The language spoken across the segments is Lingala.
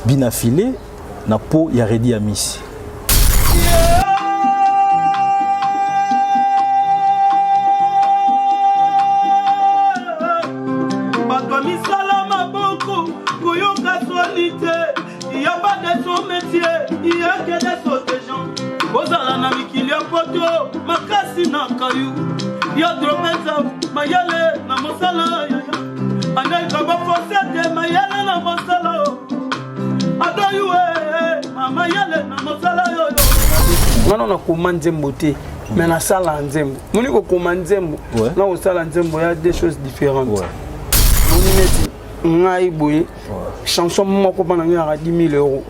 Bina Filet na po ya Reddy Amisi. Bato ya misala maboko koyoka soni te ya pas de son métier ya que des autres gens kozala na mikili ya poto makasi na kayu ya dropenza mayele na mosala anelka baforce te mayele na mosala adoyue mayele na mosala yoyo ngana nakoma nzembo te mais nasala nzembo moni kokoma nzembo na kosala nzembo ya deux choses différentes moni neti ngai boye chanson moko mpo na ngai yaka 10 000 euros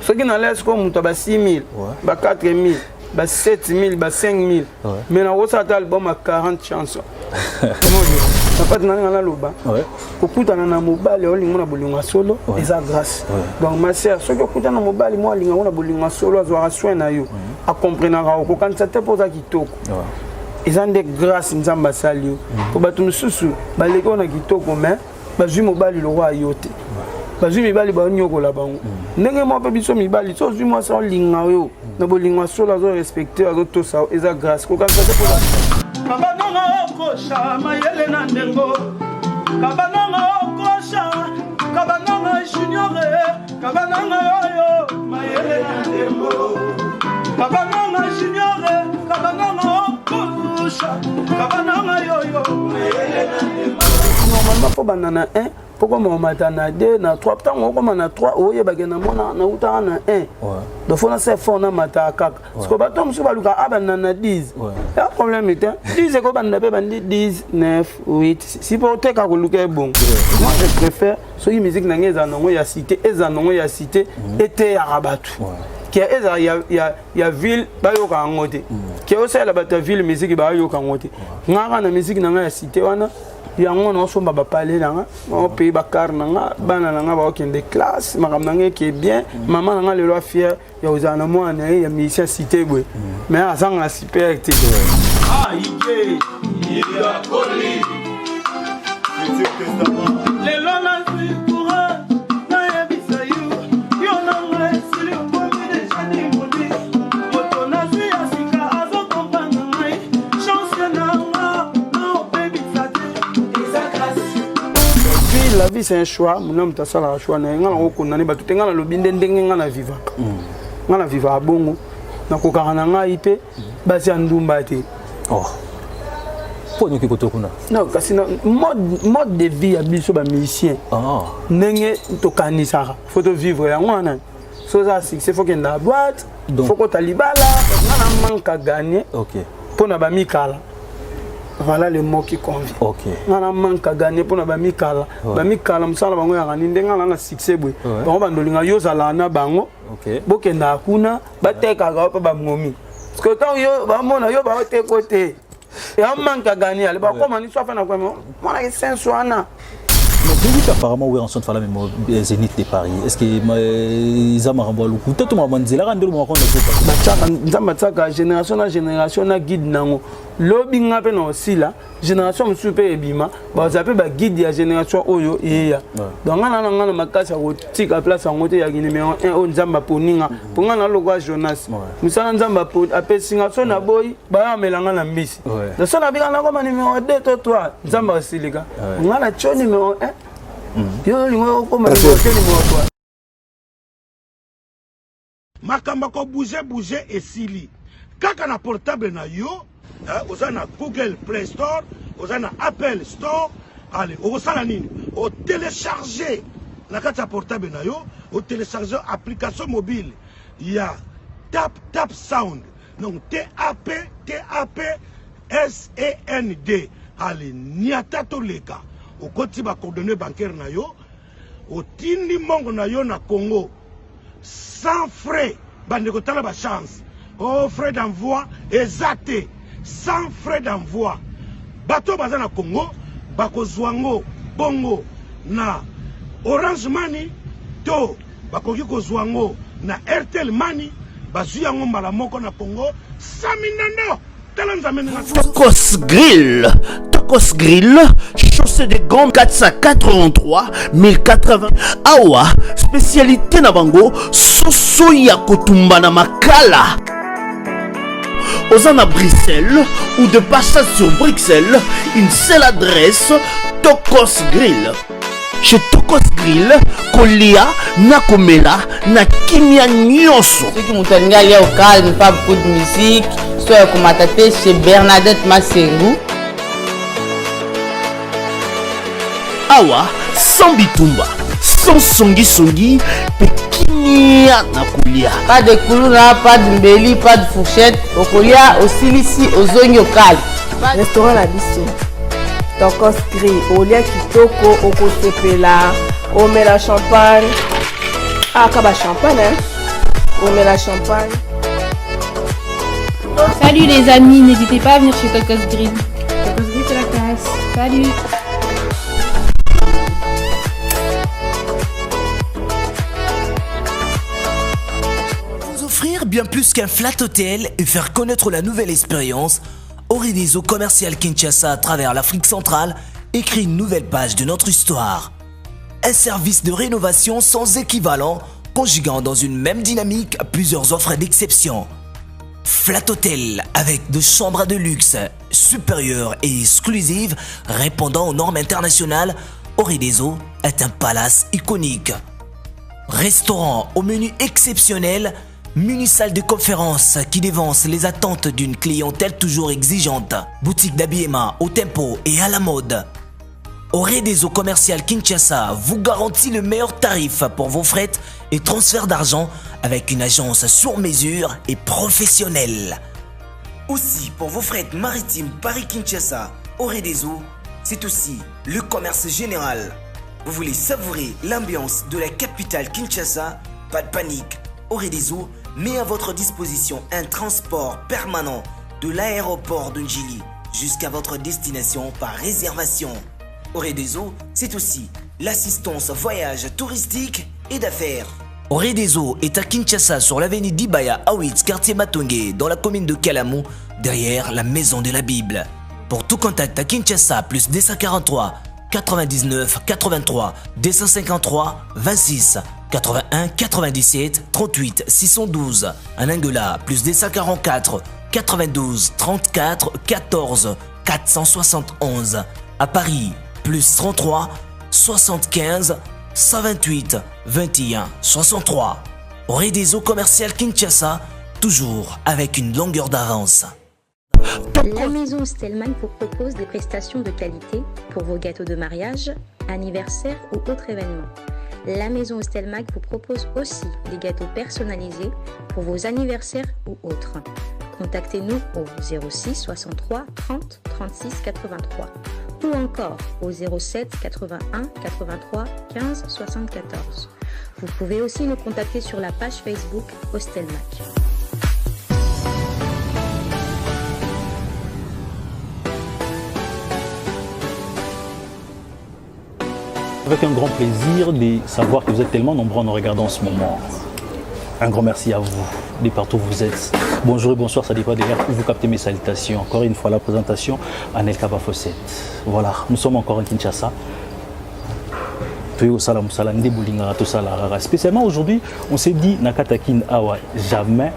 soki nalaya sikoyo moto ya ba 6 000 ba 4 000 ba 7 000 ba 5 000 mais nakosala ata album ya 40 chanson napati na nga naloba kokutana na mobali olingo na bolingo ya solo eza grâce donc ma sœur soki okutana na mobali mwa alingango na bolingo ya solo azwaka soin na yo akomprenaka okokanisa te mpo oza kitoko eza nde grâce nzambe asali yo mpo bato mosusu baleki oyo na kitoko mais bazwi mobali lokola yo te bazwi mibali banyokola bango mm. ndenge moko mpe biso mibali so ozwi mwasi olinga yo mm. na bolingo ya solo azorespecte azotosa yo eza grâce kokanisa te mpola kabanonga okosha mayele na ndengo kabanonga okosha kabanonga junior kabanonga yoyo mayele na ndengo kabanonga junior kabanonga okosha kabanonga yoyo mayele na ndengo normalement fo banda na 1 mpo koma omata na 2 na 3 ntango okoma na 3 oyebake na mona nautaka na 1 donc fo nasala effort namataka kaka siko bato mosusu baluka abanda na 10 ya problème te 10 ekobanda mpe bandi 10 9 8 si mpo oteka koluka ebongo moi je préfère soki musique na ngai ezala nango ya cité ezala nango ya cité mhm. eteyaka bato ke ezala ya, ya, ya ville bayoka yango te mhm. ke osalela bato ya ville musique bayoka yango te ngaka na musique na ngai ya cité wana yango naosomba bapale na nga naopeye bakar na nga bana na nga baokende classe makambo na nga eke bien mhm. mama na nga lelo afiere ya kozala na mwana na ye ya musicien cité boye mais azanga super te ah, lelo nazwi courage nayebisa yo yo nanga esili okomi deja nimoni moto nazwi ya sika azokomprendre ngai chance nanga naobebisa te eza grâce la vie c'est un choix mona moto asalaka choix na ye ngai nakokondane bato te ngai nalobi nde ndenge ngai na vivaka mm. ngai na vivaka bongo nakokaka na ngai mpe basi ya ndumba te oh. mpo nioki koto kuna non kasi na mode, mode de vie ya biso bamusicien oh. ndenge tokanisaka fo tovivre yango wana so oza succès fo kenda na boîte fo kota libala nga na manque à gagner okay. mpo na bamikala voilà le mot qui convient okay. nga na manque à gagner mpo na bamikala ouais. bamikala mosala bango yaka nini ndenge nga na succès boye ouais. bango bandolinga yo ozalaka na bango okay. bokendaka kuna batekaka yo mpe bamomi parce que ntango yo bamona yo baoteko te ya manque à gagner ale bakoma ni sofa na kwema mwana ki sense wana Mais depuis apparemment Werrason fala même euh, Zénith de Paris. Est-ce que euh, ils ont makambo ya lokuta to makambo nzela ka ndelo makambo na zoka. Batiaka nzambe atiaka génération na génération na guide nango. Lobi nga pe na osila génération mosusu mpe ebima bazala mpe baguide ya génération oyo eya donc nga na nga na makasi ya kotika place yango te ya numéro 1 oyo nzambe aponi nga mpo nga nalokwa jonas mosala nzambe apesi nga so naboyi bayamela nga na mbisi donc so nabika nakoma numéro 2 to 3 nzambe asilika nga na tio numéro 1 yo olingo okoma numéro 2 numéro 3 Makambo ya ko bouger bouger esili. Kaka na portable na yo, eh, oza na Google Play Store, oza na Apple Store, allez, okosala nini? O telecharger na kati ya portable na yo, o telecharger application mobile ya Tap Tap Sound. Donc T A P T A P S E N D. Allez, niata toleka. Okoti ba coordonnées bancaires na yo, otindi mbongo na yo na Congo. sans frais bandeko tala ba chance oh frais d'envoi eza te sans frais d'envoi bato baza na Congo bakozwa ngo bongo na Orange Money to bakoki kozwa ngo na Airtel Money bazwi yango mbala moko na Congo sans mindando tala nzambe ndenge Tokos Grill, Tokos Grill, chaussée. Juste de Gand 483 1080 awa spécialité na bango soso ya kotumba na makala. Oza na Bruxelles ou de passage sur Bruxelles, une seule adresse, Tokos Grill. Chez Tokos Grill, kolia na komela na kimia nyonso. Soki moto alingi alia au calme, pas beaucoup de musique, so ya komata te chez Bernadette Masengu. Awa sans bitumba, sans songisongi mpe kimia na kolia. Pas de kuluna, pas de mbeli, pas de fourchette, okolia osilisi ozongi au calme. Restaurant na biso Tokos Grill, olia kitoko, okosepela, omela champagne. Ah, kaba champagne, hein? Omela champagne. Salut les amis, n'hésitez pas à venir chez Tokos Grill. Tokos Grill, c'est la classe. Salut. Vous offrir bien plus qu'un flat hôtel et faire connaître la nouvelle expérience, Orideso Commercial Kinshasa à travers l'Afrique centrale écrit une nouvelle page de notre histoire. Un service de rénovation sans équivalent, conjuguant dans une même dynamique plusieurs offres d'exception. Flat Hotel avec deux chambres de luxe supérieures et exclusives répondant aux normes internationales, Orideso est un palace iconique. Restaurant au menu exceptionnel, mini salle de conférence qui dévance les attentes d'une clientèle toujours exigeante, boutique d'habillement au tempo et à la mode. Oredeso Commercial Kinshasa vous garantit le meilleur tarif pour vos frais et transferts d'argent avec une agence sur mesure et professionnelle. Aussi pour vos frais maritimes Paris-Kinshasa, Oredeso, c'est aussi le commerce général. Vous voulez savourer l'ambiance de la capitale Kinshasa? Pas de panique. Oredeso met à votre disposition un transport permanent de l'aéroport de Ndjili jusqu'à votre destination par réservation. Oredeso, c'est aussi l'assistance voyage touristique et d'affaires. Oredeso est à Kinshasa sur l'avenue Dibaya à 8, quartier Matonge, dans la commune de Kalamu, derrière la maison de la Bible. Pour tout contact à Kinshasa, plus 243 99 83 253 26 81 97 38 612. En Angola, plus 244 92 34 14 471. À Paris, plus 33 75 128 21 63. Oredeso Commercial Kinshasa, toujours avec une longueur d'avance. La maison Stellman vous propose des prestations de qualité pour vos gâteaux de mariage, anniversaire ou autres événements. La maison Stelmag vous propose aussi des gâteaux personnalisés pour vos anniversaires ou autres. Contactez-nous au 06 63 30 36 83 ou encore au 07 81 83 15 74. Vous pouvez aussi nous contacter sur la page Facebook Hostelmac. Avec un grand plaisir de savoir que vous êtes tellement nombreux en nous regardant en ce moment. Un grand merci à vous, de partout où vous êtes. Bonjour et bonsoir, ça dépend de l'heure où vous captez mes salutations. Encore une fois, la présentation, Anelka Bafosset. Voilà, nous sommes encore en Kinshasa. Toyosala mosala nde bolingaka tosala rara. Spécialement aujourd'hui, on s'est dit, na kati ya Kin awa, jamais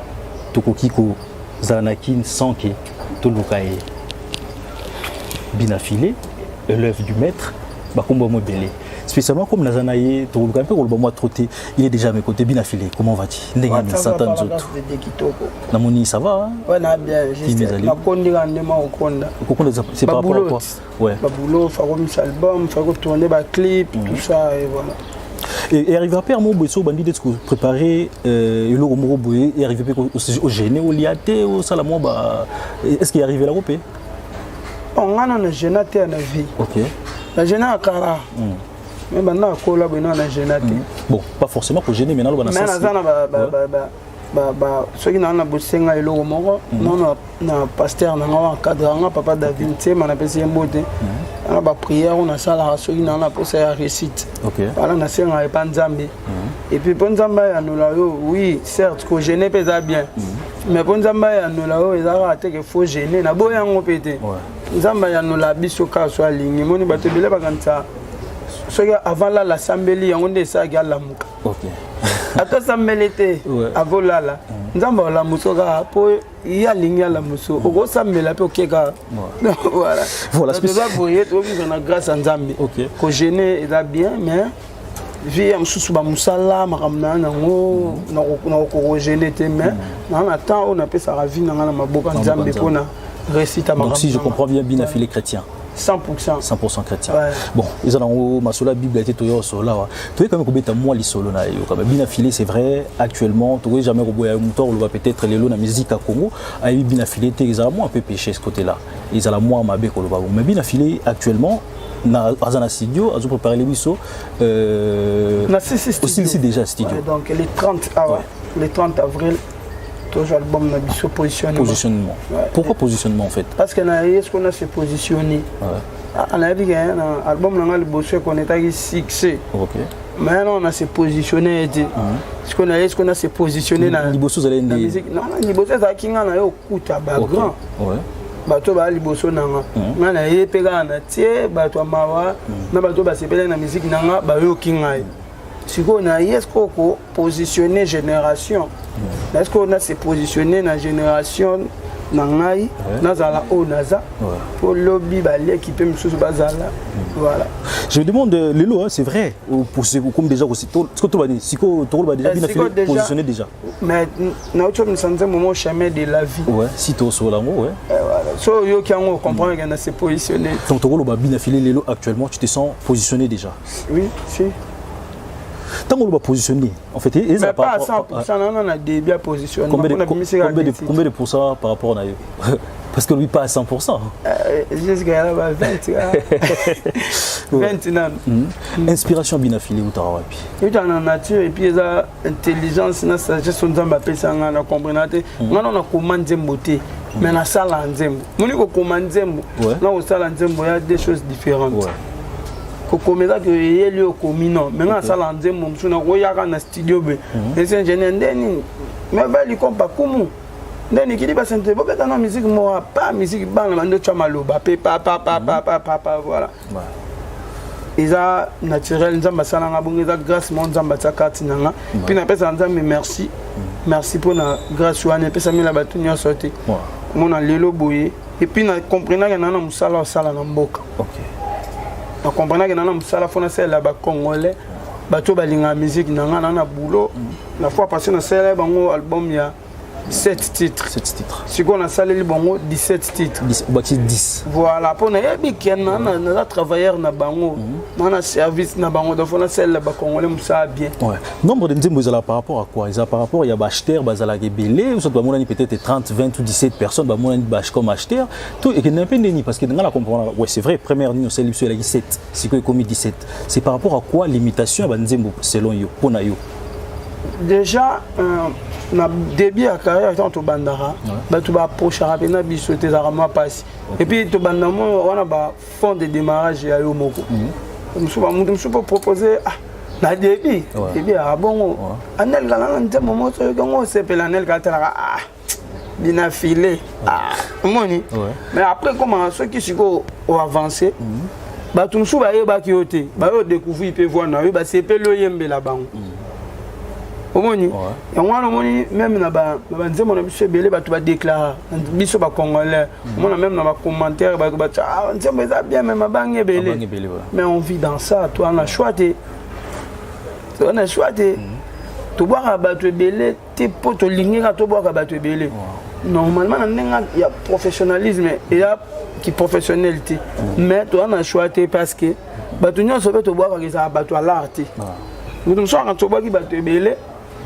tokoki kozala na Kin sans que toluka ye. Bina Filé, élève du maître, bakombo mo ebele. Spécialement comme naza na ye, tokoluka mpe koloba mwa trop te, il est déjà à mes côtés. Bina Filé, comment vas-tu? Ndenge nini sata nzoto? Namoni ça va? Hein? Ouais, na bien, juste. Nakondi ka ndema kokonda. Kokonda, c'est par rapport à quoi? Ouais. Ba boulot, faut komisa album, faut tourner ba clip, tout ça et voilà. Et arrivé à père mo boye so bandi neti préparer eloko moko boye, et arrivé pe au gêner olia te osala mwa ba, est-ce qu'il arrivé là pe? Bon, nga na gêna te na vie. OK. Na gêna kala. Mais banda kola boye na gêna te. Bon, pas forcément ko gêner mais na loba na Mais sens. naza na ba ba ba ba ba ba soki na na bosenga eloko moko non na pasteur na nga encadre nga papa David Ntsema na pesi ye mbote. Na ba prière on asalaka soki na na posa ya réussite. Voilà na senga epa Nzambe. Et puis po Nzambe ayanola yo, oui, certes ko gêner pe eza bien. Mais mpo Nzambe ayanola oyo eza kaka te ke faut gêner, naboyi yango mpe te. Nzambe ayanola biso kaka so alingi. Moni bato ebele bakanisa soki avant lala asambeli, yango nde esalaki alamuka. Ata asambeli te avant lala, Nzambe alamuso kaka mpo ye alingi alamuso. Okosambela mpe oke kaka, voilà. Toza boye, tobika na grâce ya Nzambe. Kogêner eza bien, mais vie ya mosusu, bamosala makambo na yango, nakokogêner te. Mais naa na temps oyo napesaka vie na ngai na maboko ya Nzambe mpona réussite. Donc si je comprends bien, Bina Filé chrétien. 100%. 100% chrétien. Ouais. Bon, eza nango masolo ya Bible ete toyo solo awa. Toyei quand même kobeta mwa lisolo na yo. Quand même Bina Filé, c'est vrai, actuellement tokoki jamais koboya moto akoloba peut-être lelo na musique ya Congo ayebi Bina Filé te, ezala mwa un peu péché ce côté là. Ezala mwa mabe koloba bon. Mais Bina Filé actuellement na aza na studio, azo préparer les biso na sisi studio. Osilisi déjà studio. Ouais, donc les 30, ah ouais, ouais. Le 30 avril toujours album na biso, Positionnement. Positionnement. Ouais. Pourquoi Positionnement en fait? Parce que na ye ce qu'on a se positionner. Nayebi ke na album na nga liboso ekonetaki succès. Maintenant on a se positionné ete ce qu'on a ye ce qu'on a se positionné na Liboso ozali nde musique. Non, liboso ezalaki nga na ye okuta bagrand bato baya liboso na nga. Nga na ye mpe kaka na tie bato ya mawa na bato basepelaki na musique na nga, bayoki ngai. Sikoyo na ye sikoyo kopositionne génération na sikoyo na se positionne na génération na ngai, nazala oyo naza mpo lobi baleki mpe mosusu bazala, voilà. Je me demande lelo, hein, c'est vrai, pour comme déjà siko tokoloba déjà Bina Filé positionné déjà. Mais nauti omisa nzembo mo, Chemin de la vie. Ouais, si tosola yango, ouais. So oyoki yango, comprendre ke na se positionné. Donc tokoloba Bina Filé lelo actuellement, tu te sens positionné déjà? Oui, si. Ntango oloba positionné en fait, mais pas à 100%, nana na début ya positionnement. Combien de pourcents par rapport na yo? Parce que lui, pas à 100%. Jusqu'à là, ba 20, 20 nano. Inspiration Bina Filé utaka wapi? Euta na nature et puis eza intelligence na sagesse oyo Nzambe apesa nga. Na comprendre te, nga na nakoma nzembo te, mais nasala nzembo. Moni kokoma nzembo na kosala nzembo ya deux choses différentes. Kokoma eza ke eyeli okomi, non, mais nga nasala nzembo mosusu, nakoyaka na studio be esi ingénieur nde nini me balikompa kumu nde nikili basente bobeta na musique moko pa musique bana bando tya maloba mpe pa pa pa pa pa pa pa, voilà. Eza naturel, Nzambe asalanga bongo, eza grâce mo Nzambe atia kati na nga. Mpe napesaka Nzambe merci, merci mpona grâce wana epesamela bato nyonso te. Komona lelo boye, et puis na comprenaka na na mosala osala na mboka, na comprenaka na na mosala fo nasalela bacongolais, bato balingaka musique na nga. Na na boulot la fois passé, nasalela bango album ya 7 titres. 7 titres. Sikoyo nasaleli bango 17 titres. Obakisi 10. Voilà, mpo nayebi ke naza travailleur na bango, na na service na bango, donc fo nasalela bacongolais mosala bien. Ouais. Nombre de nzembo ezala par rapport à quoi? Ezala par rapport ya baacheteur bazalaka ebele, ou soit bamonani peut-être 30, 20 ou 17 personnes bamonani comme acheteur to ekende mpe ndeni? Parce que nga na comprendre, ouais, c'est vrai, première nini osali biso elaki 7, sikoyo ekomi 17. C'est par rapport à quoi limitation ya banzembo selon yo, mpo na yo? Déjà na début ya carrière, ntango tobandaka, bato baapprochaka mpena biso te, ezalaka mwa mpasi. Et puis tobanda mo wana bafond de démarrage ya yo moko mosusu, bamutu mosusu mpo propose ah, na début début ya bongo anelka nanga nzembo moko soki yango osepela, anelka atalaka ah Bina Filé, ah omoni. Mais après, comment soki sikoyo oavance, bato mosusu bayebaki yo te, bayo découvrir mpe voix na yo, basepeli oyembela bango, omoni yango wana. Omoni même na banzembo na biso ebele, bato badéclara biso bacongolais, omona même na bacommentaire bato batia: ah, nzembo eza bien, mais mabangi ebele. Mais on vit dans ça, toa na choix te, toa na choix te. Tobwaka bato ebele te mpo tolingi kaka tobwaka bato ebele. Normalement na ndenge ya professionnalisme, eya ki professionnel te, mais toza na choix te, parce que bato nyonso mpe tobwakaka ezala bato ya l'art te. Moto mosusu aka tobwaki bato ebele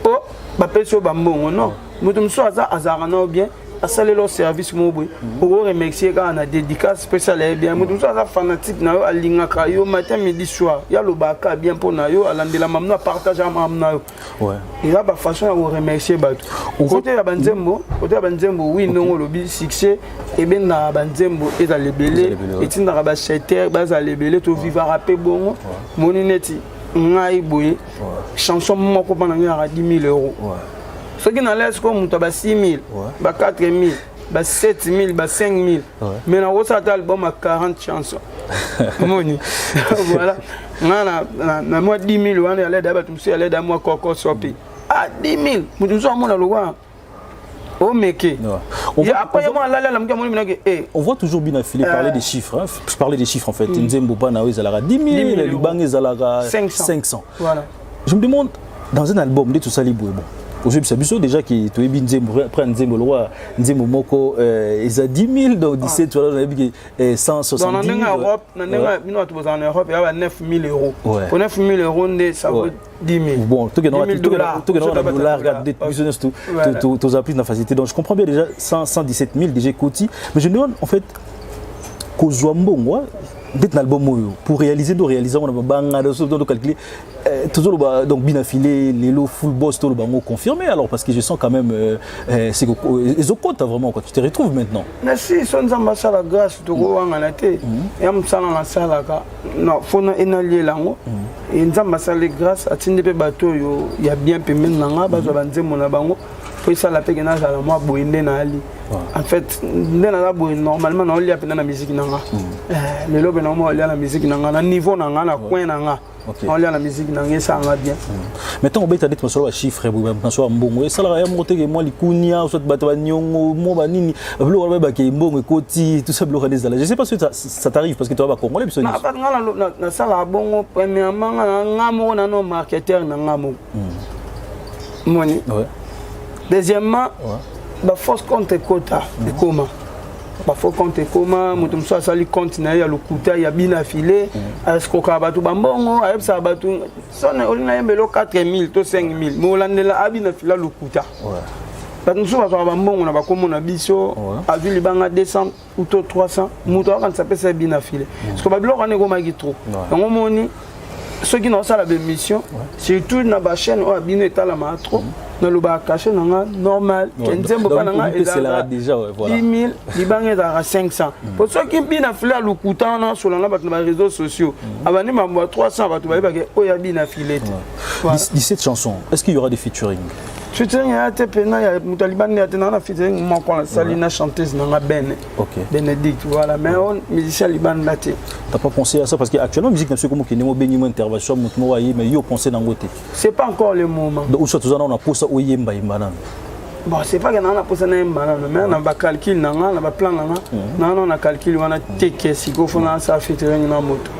mpo bapesi oyo bambongo, non. Moto mosusu aza azalaka nao bien, asaleli o service moko boye, okoremercier kaka na dédicace mpo esala ye bien. Moto mosusu aza fanatique na yo, alingaka yo matin, midi, soir, ye alobaka bien mpo na yo, alandela mamu no, apartage mamu na yo. Eza bafaçon ya koremercier bato. Kote ya banzembo, kote ya banzembo, oui, ndongo olobi, succès ebendaka banzembo ezala ebele, etindaka bacheter bazala ebele, tovivaka mpe bongo. Moni neti ngai boye, chanson moko mpo na ngai yaka 10 000 euros. Soki nalaya sikoyo moto ya ba 6000, ba 4000, ba 7000, ba 5000, mais nakosala ata album ya 40 chansons. Omoni, voilà, nga na mwa 10 000 wana ya leda ya bato mosusu, ya leda ya mwa koko sopi. Ah, 10 000, moto mosusu amona lokwa omeke. Après, moi, alali, alamuki, amoni minake eh. On voit toujours Bina Filé parler des chiffres. Hein. Je parlais des chiffres en fait. Nzembo pa na ezalaka 10 000, Libang ezalaka 500. 500. Voilà. Je me demande, dans un album, de tout ça, bon. Aujourd'hui, ça biso déjà qui toyebi nzembo après nzembo le roi nzembo moko eza 10 000, donc 17, voilà, on a vu que 170 Donc na ndenge ya Europe, na ndenge bino bato bozala na Europe, ya ba 9 000 euros. Po 9 000 euros nde ça vaut 10 000. Bon, tout 10 000 dollars. tout dollar, regarde, business tout, tout, tout plus de facilité. Donc je comprends bien déjà 100, 117 000 déjà koti. Mais je me demande en fait, kozwa mbongo ndeti na album oyo pour réaliser, do réaliser on a banga do calculer tozoloba. Donc Bina Filé lelo full boss, toloba ngo confirmé alors, parce que je sens quand même c'est que ezokota vraiment quoi, tu te retrouves maintenant. Merci. So Nzambe asala grâce, tokowangana te, ya mosala nasalaka fo enaliela yango. E Nzambe asali grâce, atindi mpe bato oyo ya bien pembeni na nga, bazwa banzembo na bango po esala mpe ke nazala mwa boye nde nayali. En fait, nde naza boye, normalement naolia mpenza na musique na nga. Lelo mpe naoma olia na musique na nga, na niveau na nga, na coin na nga, naolia na musique na nga, esalanga bien. Mais ntango obeta neti masolo ya chiffre, masolo ya mbongo, esalaka ya moko teke mwa likunia, soit bato baniongo mo banini, biloko wana bayebake mbongo ekoti, tout ça, biloko wana ezala. Je sais pas si ça, ça t'arrive, parce que toza bacongolais biso nyonso. Nga nasalaka bongo. Premièrement, nga nga moko nano marketeur na nga moko, moni. Deuxièmement, bafausse compte ekota, ekoma bafaux compte, ekoma moto mosusu asali compte na ye ya lokuta ya Bina File, asikokaka bato bambongo, ayebisaka bato sone olingi nayembela 4000 to 5000, mo olandela abina file lokuta. Bato mosusu bazwaka bambongo na bakombo na biso, azwi libanga 200 ou to 300, moto akanisa apesa ye Bina File, parce que babiloko wana ekomaki trop. Yango moni soki naosala baémission, surtout na bachaîne oyo bino etalamaka trop, nalobaka cachet na nga normal, ke nzembo mpa na nga ezalaka 10 000, libanga ezalaka 500. Po soki Bina File alukuta wana asola na bato na baréseaux sociaux, abandi mambo ya 300, bato bayebake oyo ya Bina File te. 17 chansons, est-ce qu'il y aura des featuring? Featuring ya te mpena ya moto alibandi ya te. Naa na featuring moko nasali na chanteuse nanga Ben Bénédicte, voilà, mais o musicien libanda te. T'as pas pensé à ça? Parce que actuellement musique na biso ekomi okende, mobengi mo intervention moto moko aye, mais yo pensé nango te? C'est pas encore le moment. Donc soit toza nano na posa oyemba yemba nano. Bon, c'est pas que naa na posa nayemba nano, mais na bacalcul na nga, na baplan na nga, naa na calcul wana teke sikoyo fo nasala featuring na moto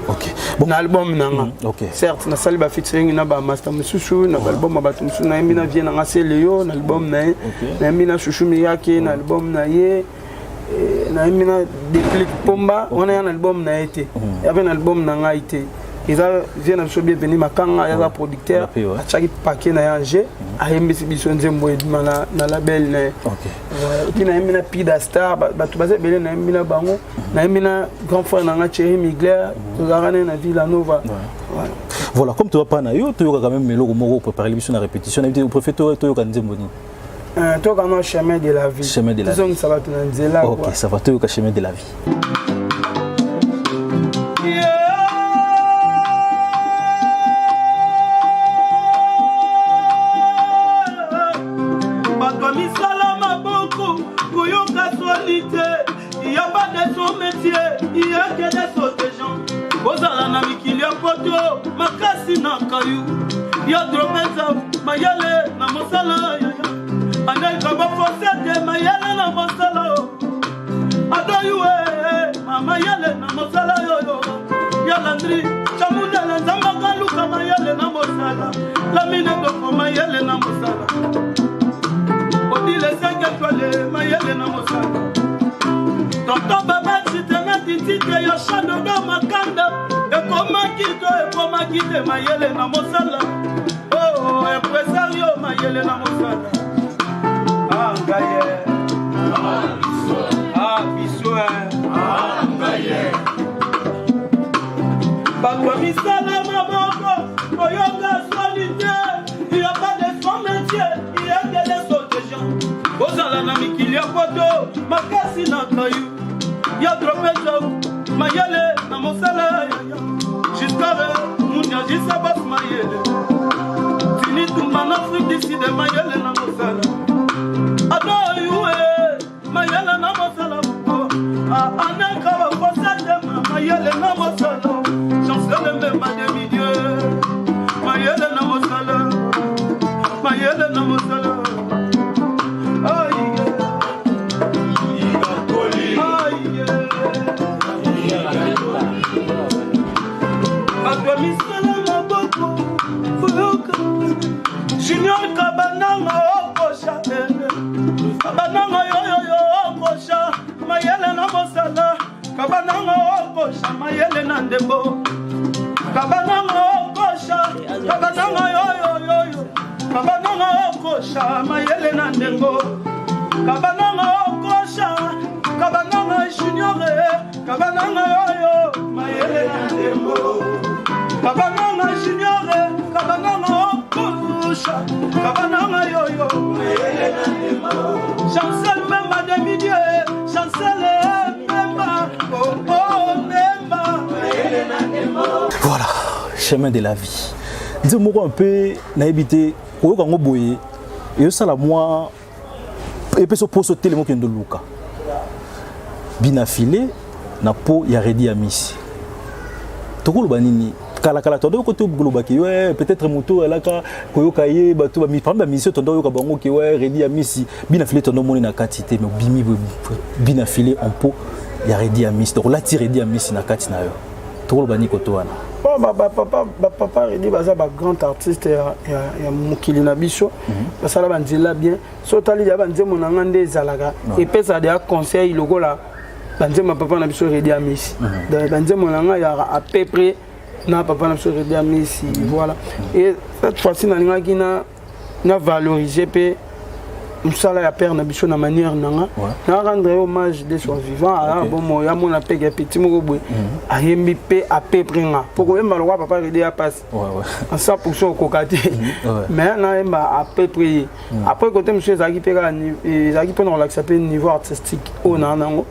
na album na nga. Certes, nasali bafeaturing na bamaster mosusu na baalbum ya bato mosusu. Nayembi na vie na nga Seleyo na album na ye, nayembi na Shushu Miyake na album na ye, nayembi na Déplique Pomba wana ya na album na ye te, ya mpe na album na ngai te. Eza vie na biso Bienvenu Makanga, aza producteur, atiaki paquet na ye ange, ayembisi biso nzembo ebima na label na ye. Et puis nayembi na Pida Star, bato baza ebele, nayembi na bango, nayembi na grand frère na nga Thierry Migler, tozalaka naye na Villa Nova. Voilà, comme toza pa na yo, toyoka quand même eloko moko préparé biso na répétition. Nayebi te, préfère toyoka nzembo nini? Toyoka no Chemin de la vie. Chemin de la vie. Tozongisa bato na nzela. Ok, ça va, toyoka Chemin de la vie. Bato ya misala maboko, koyoka soni te, ya pas de son métier yake de sotejean. Kozala na mikili ya poto makasi na kayu ya dropeza mayele na mosala yaya anelka baforce te mayele na mosala adoyue mamayele na mosala yoyo ya Landri Chamundele. Nzambe akaluka mayele na mosala Lamine Doko mayele na mosala Odile 5 étoile mayele na mosala Tonton Babati tenatitite ya Chandodo Makanda ekomaki to ekomaki te mayele na mosala oh, impresario mayele na mosala. Ah, ngai ah, biso bato ya misala maboko, koyoka soni te, ya pas de son métier yekele sotejean. Kozala na mikili ya poto makasi na kayu ya tropezo mayele na mosala yaya Giscare Mundia Gisa Bas mayele tini. Bitumba na Afrique du Sud mayele na mosala adoyue mayele na mosala anaka bakosadema mayele na mosala chancel mbemba demi-dieu mayele na mosala mayele na mosala bato ya misala maboko boyoka junior kabananga okosha kabananga yoyoyo okosha mayele na mosala kabananga okosha mayele na ndembo kabananga okosha kabananga yoyoyoyo kabananga okosha mayele na ndembo kabananga okosha kabananga junior kabananga yoyo mayele na ndembo kabananga junior kabananga okosha kabananga yoyo mayele na ndembo chancel memba demi-dieu chancel memba oh, oh, memba mayele na ndembo. Voilà, chemin de la vie. Nzembo moko un peu nayebi te koyoka yango boye ezosala mwa epesa mposo telema okende oluka bina file na po ya redi ya misi tokoloba nini kalakala tondo ko tokoloba ke ouais peut-être moto alaka koyoka ye bato ba parmi ba musiciens tondo yoka bango ke ouais redi ya misi bina file tondo moni na kati te mais obimi bina file en po ya redi ya misi donc olati redi ya misi na kati na yo tokoloba nini koto wana? Bon, bapapa ba, redi baza bagrand artiste ya, ya, ya mokili na biso mm -hmm. basala banzela bien so otali deya banzembo na nga nde ezalaka epesaka deya conseil lokola banzembo ya papa na biso redi amisi mm -hmm. donc banzembo na nga yaka à peu près na papa na biso redi amisi mm -hmm. voilà et cette fois-ci nalingaki na na valoriser mpe mosala ya père na biso na manière na nga na rendre ye hommage de son vivant aya bomoi amona mpe ke petit moko boye ayembi mpe à peu près nga mpo koyemba lokola papa rede ya pasi en 100 pourcent okoka te mais nayemba à peu près ye après côté mosusu ezalaki mpe kaka ezalaki mpona kolakisa mpe niveau artistique oyo naa nango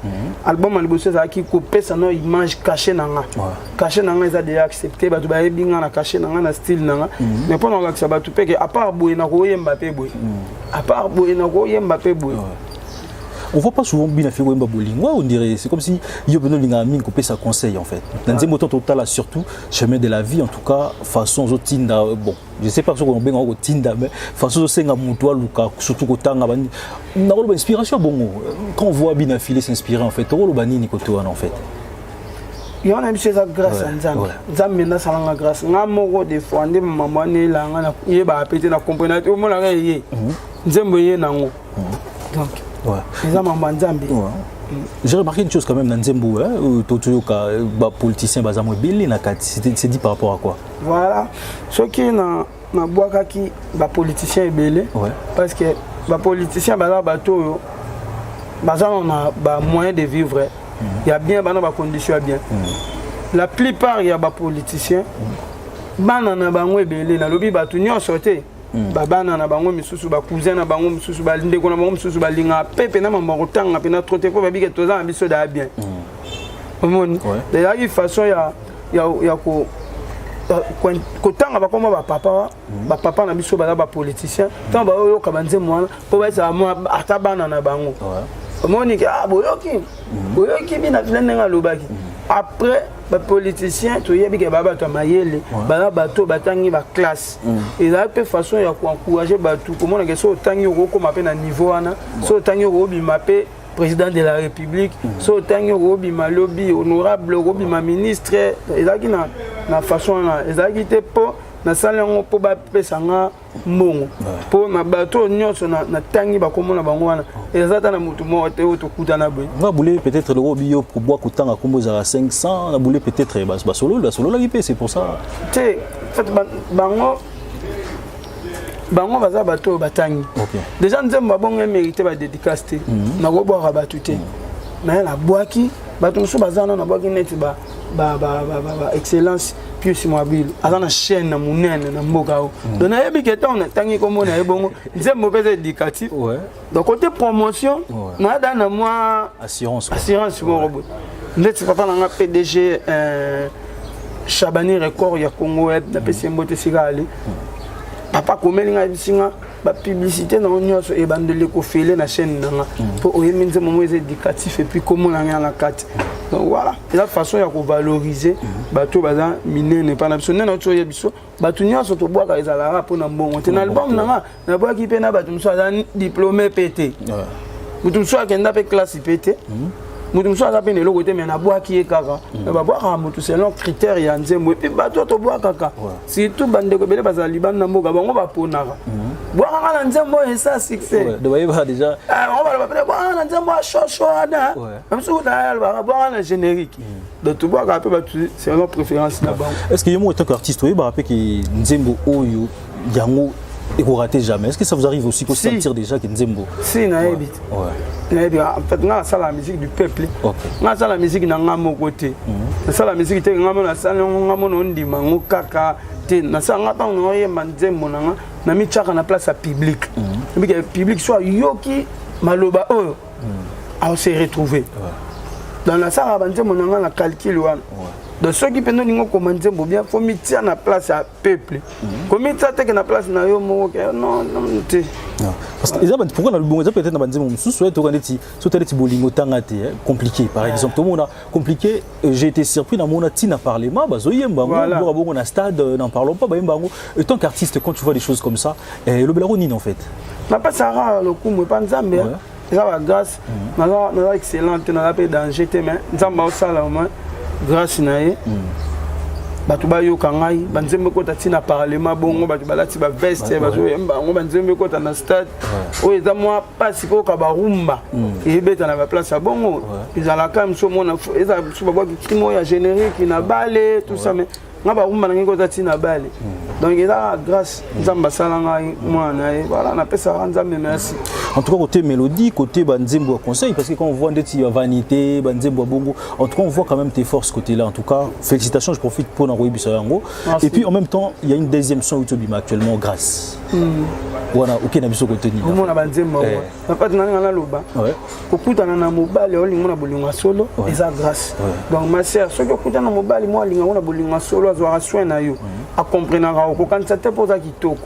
album ya liboso ezalaki kopesa no image caché na nga cachet na nga eza déjà accepté bato bayebi nga na cachet na nga na style na nga mhm. mais mpo na kolakisa bato mpe ke à part boye nakoyemba mpe boye mhm. à part boye nakoyemba mpe boye. On voit pas souvent Bina Figo Yemba Bolingo, on dirait c'est comme si yo beno linga mingi kopesa conseil en fait. Na nzembo tant totala surtout chemin de la vie en tout cas façon zo tinda bon, je sais pas soki obenga ko tinda mais façon zo senga mutu aluka surtout kotanga ba na koloba inspiration bongo quand on voit Bina Filet s'inspirer en fait tokoloba nini koto wana en fait. Yango na biso eza grâce ya nzambe. Nzambe nde asalanga grâce nga moko des fois nde mama wana elanga nayebaka pe te na comprena te omonaka eye nzembo eye nango donc eza mambo ya nzambe. J'ai remarqué une chose quand même na nzembo hein, toyoka ba politiciens baza mo ebele na kati c'est dit par rapport à quoi? Voilà soki na nabwakaki ba politiciens ebele parce que ba politiciens baza bato oyo baza na ba moyen de vivre ya bien bana ba condition ya bien. La plupart ya ba politiciens bana na bango ebele nalobi bato nyonso te babana na bango misusu ba cousin na bango misusu bandeko na bango misusu balingaka mpe mpena mambo ya kotanga mpena trop te mpo babike toza na biso daa bien. Omoni ezalaki façon ya ya ya ko kotanga bakoma bapapa bapapa na biso baza bapoliticien ntango bayoyoka banzembo wana mpo bayesaka mwa ata bana na bango omoni ke ah boyoki boyoki bina fila ndenge alobaki après bapoliticien toyebi ke baa bato ya mayele baza bato batangi baklasse ezala mpe façon ya koencourage bato komona ke so otangi okokoma mpe na niveau wana so otangi okobima mpe président de la république so otangi okobima lobi honorable okobima ministre ezalaki na, na façon wana ezalaki te mpo nasali yango mpo bapesa nga mbongo mpo na bato oyo nyonso natangi bakomona bango wana eza ata na motu moko te oyo tokutana boye. Nga boule peut-être loko biyo kobwa kotanga kombo ezalaka 500 na boule peut-être basololi basololaki mpe c'est pour ça te fait bango bango baza bato oyo batangi déjà nzembo babongo emérite badédicace te nakobwaka bato te naye nabwaki bato mosusu baza wana nabwaki neti ba excellence Pius Mwabilu aza na chaîne na monene na mboka oyo donc nayebi ke ntango natangi kombo na ye bongo nzembo mpe eza éducatif donc côté promotion nayada na mwa assurance assurance moko boye ndeti papa na nga PDG Chabani Record ya Congo Web napesi ye mbote esika ali. Papa akomeli ngai, ayebisi nga bapublicité na yo nyonso ebandeli ekofele na chaîne na nga mpo oyembi nzembo moko eza éducatif et puis kombo na ngai na kati. Donc voilà, eza façon ya kovaloriser bato oyo baza minene epai na biso. Nde nauti oyebi biso bato nyonso tobwaka ezalaka mpona mbongo te. Na album na nga nabwaki mpe na bato mosusu aza diplômé mpe te, moto mosusu akenda mpe classe mpe te, moto mosusu aza mpe na eloko te, mais nabwaki ye kaka. Mais babwakaka moto selon critère ya nzembo. Et puis bato oyo tobwakaka, surtout bandeko ebele bazala libanda na mboka, bango baponaka: bwakaka na nzembo oyo esa succès. Donc bayebaka déjà. Bango baloba pene bwakaka na nzembo ya shosho wana, mosusu alobaka bwakaka na générique. Donc tobwakaka mpe bato selon préférence na bango. Est ce que yo moko, en tant qu'artiste, oyebaka mpe ke nzembo oyo yango ekorater jamais? Est ce que ça vous arrive aussi kosentir déjà ke nzembo? Si, nayebi te. Nayebi. En fait, nga nasala musique du peuple. Nga nasala musique na nga moko te. Nasala musique te nga mo nasala yango, nga mo naondima yango kaka te. Nasala nga ntango naoyemba nzembo na nga, namitiaka na place ya public. Ebike public so ayoki maloba oyo, aose retrouver. Donc nasalaka banzembo na nga na calcul wana. Donc soki mpenza olingi okoma nzembo bien, faut mitia na place ya peuple, komitia teke na place na yo moko ke non, non te. Parce que eza pourquoi na bongo, eza peut-être na banzembo mosusu toka neti so tala neti bolingo tanga te, compliqué par exemple. Tomona compliqué, j'ai été surpris namona ntina parlement bazoyemba yango, boka bongo na stade, n'en parlons pas, bayemba yango. En tant qu'artiste, quand tu vois des choses comme ça, elobelako nini en fait? Napesaka lokumu epa Nzambe. Eza bagrâce. Naza excellent te, naza mpe danger te, mais Nzambe aosala au moins grâce na ye, bato bayoka ngai, banzembo ekota ntina parlement bongo, bato balati baveste bazoyemba yango, banzembo ekota na stade. Oyo eza mwa mpasi mpo oyoka barumba eyebeta na baplace ya bongo. Ezalaka mosu omona eza mosu babwaki crime oyo ya générique na bale, tout ça, mais nga barumba na ngai kota ntina bale. Donc eza grâce Nzambe asala ngai mwana na ye. Voilà, napesaka Nzambe merci. En tout cas, côté mélodie, côté banzembo ya conseil, parce que quand on voit ndeti ya vanité, banzembo ya bongo, en tout cas on voit quand même tes forces côté là. En tout cas, félicitations, je profite pour na yango. Et puis en même temps, il y a une deuxième son oyo actuellement, grâce wana oke na biso côté nini? Omona banzembo yango napati na nga naloba, kokutana na mobali olingo na bolingo ya solo eza grâce. Donc ma sœur, soki okutana na mobali mo alingango na bolingo ya solo, azwaka soin na yo, akomprenaka, okokanisa te mpo oza kitoko,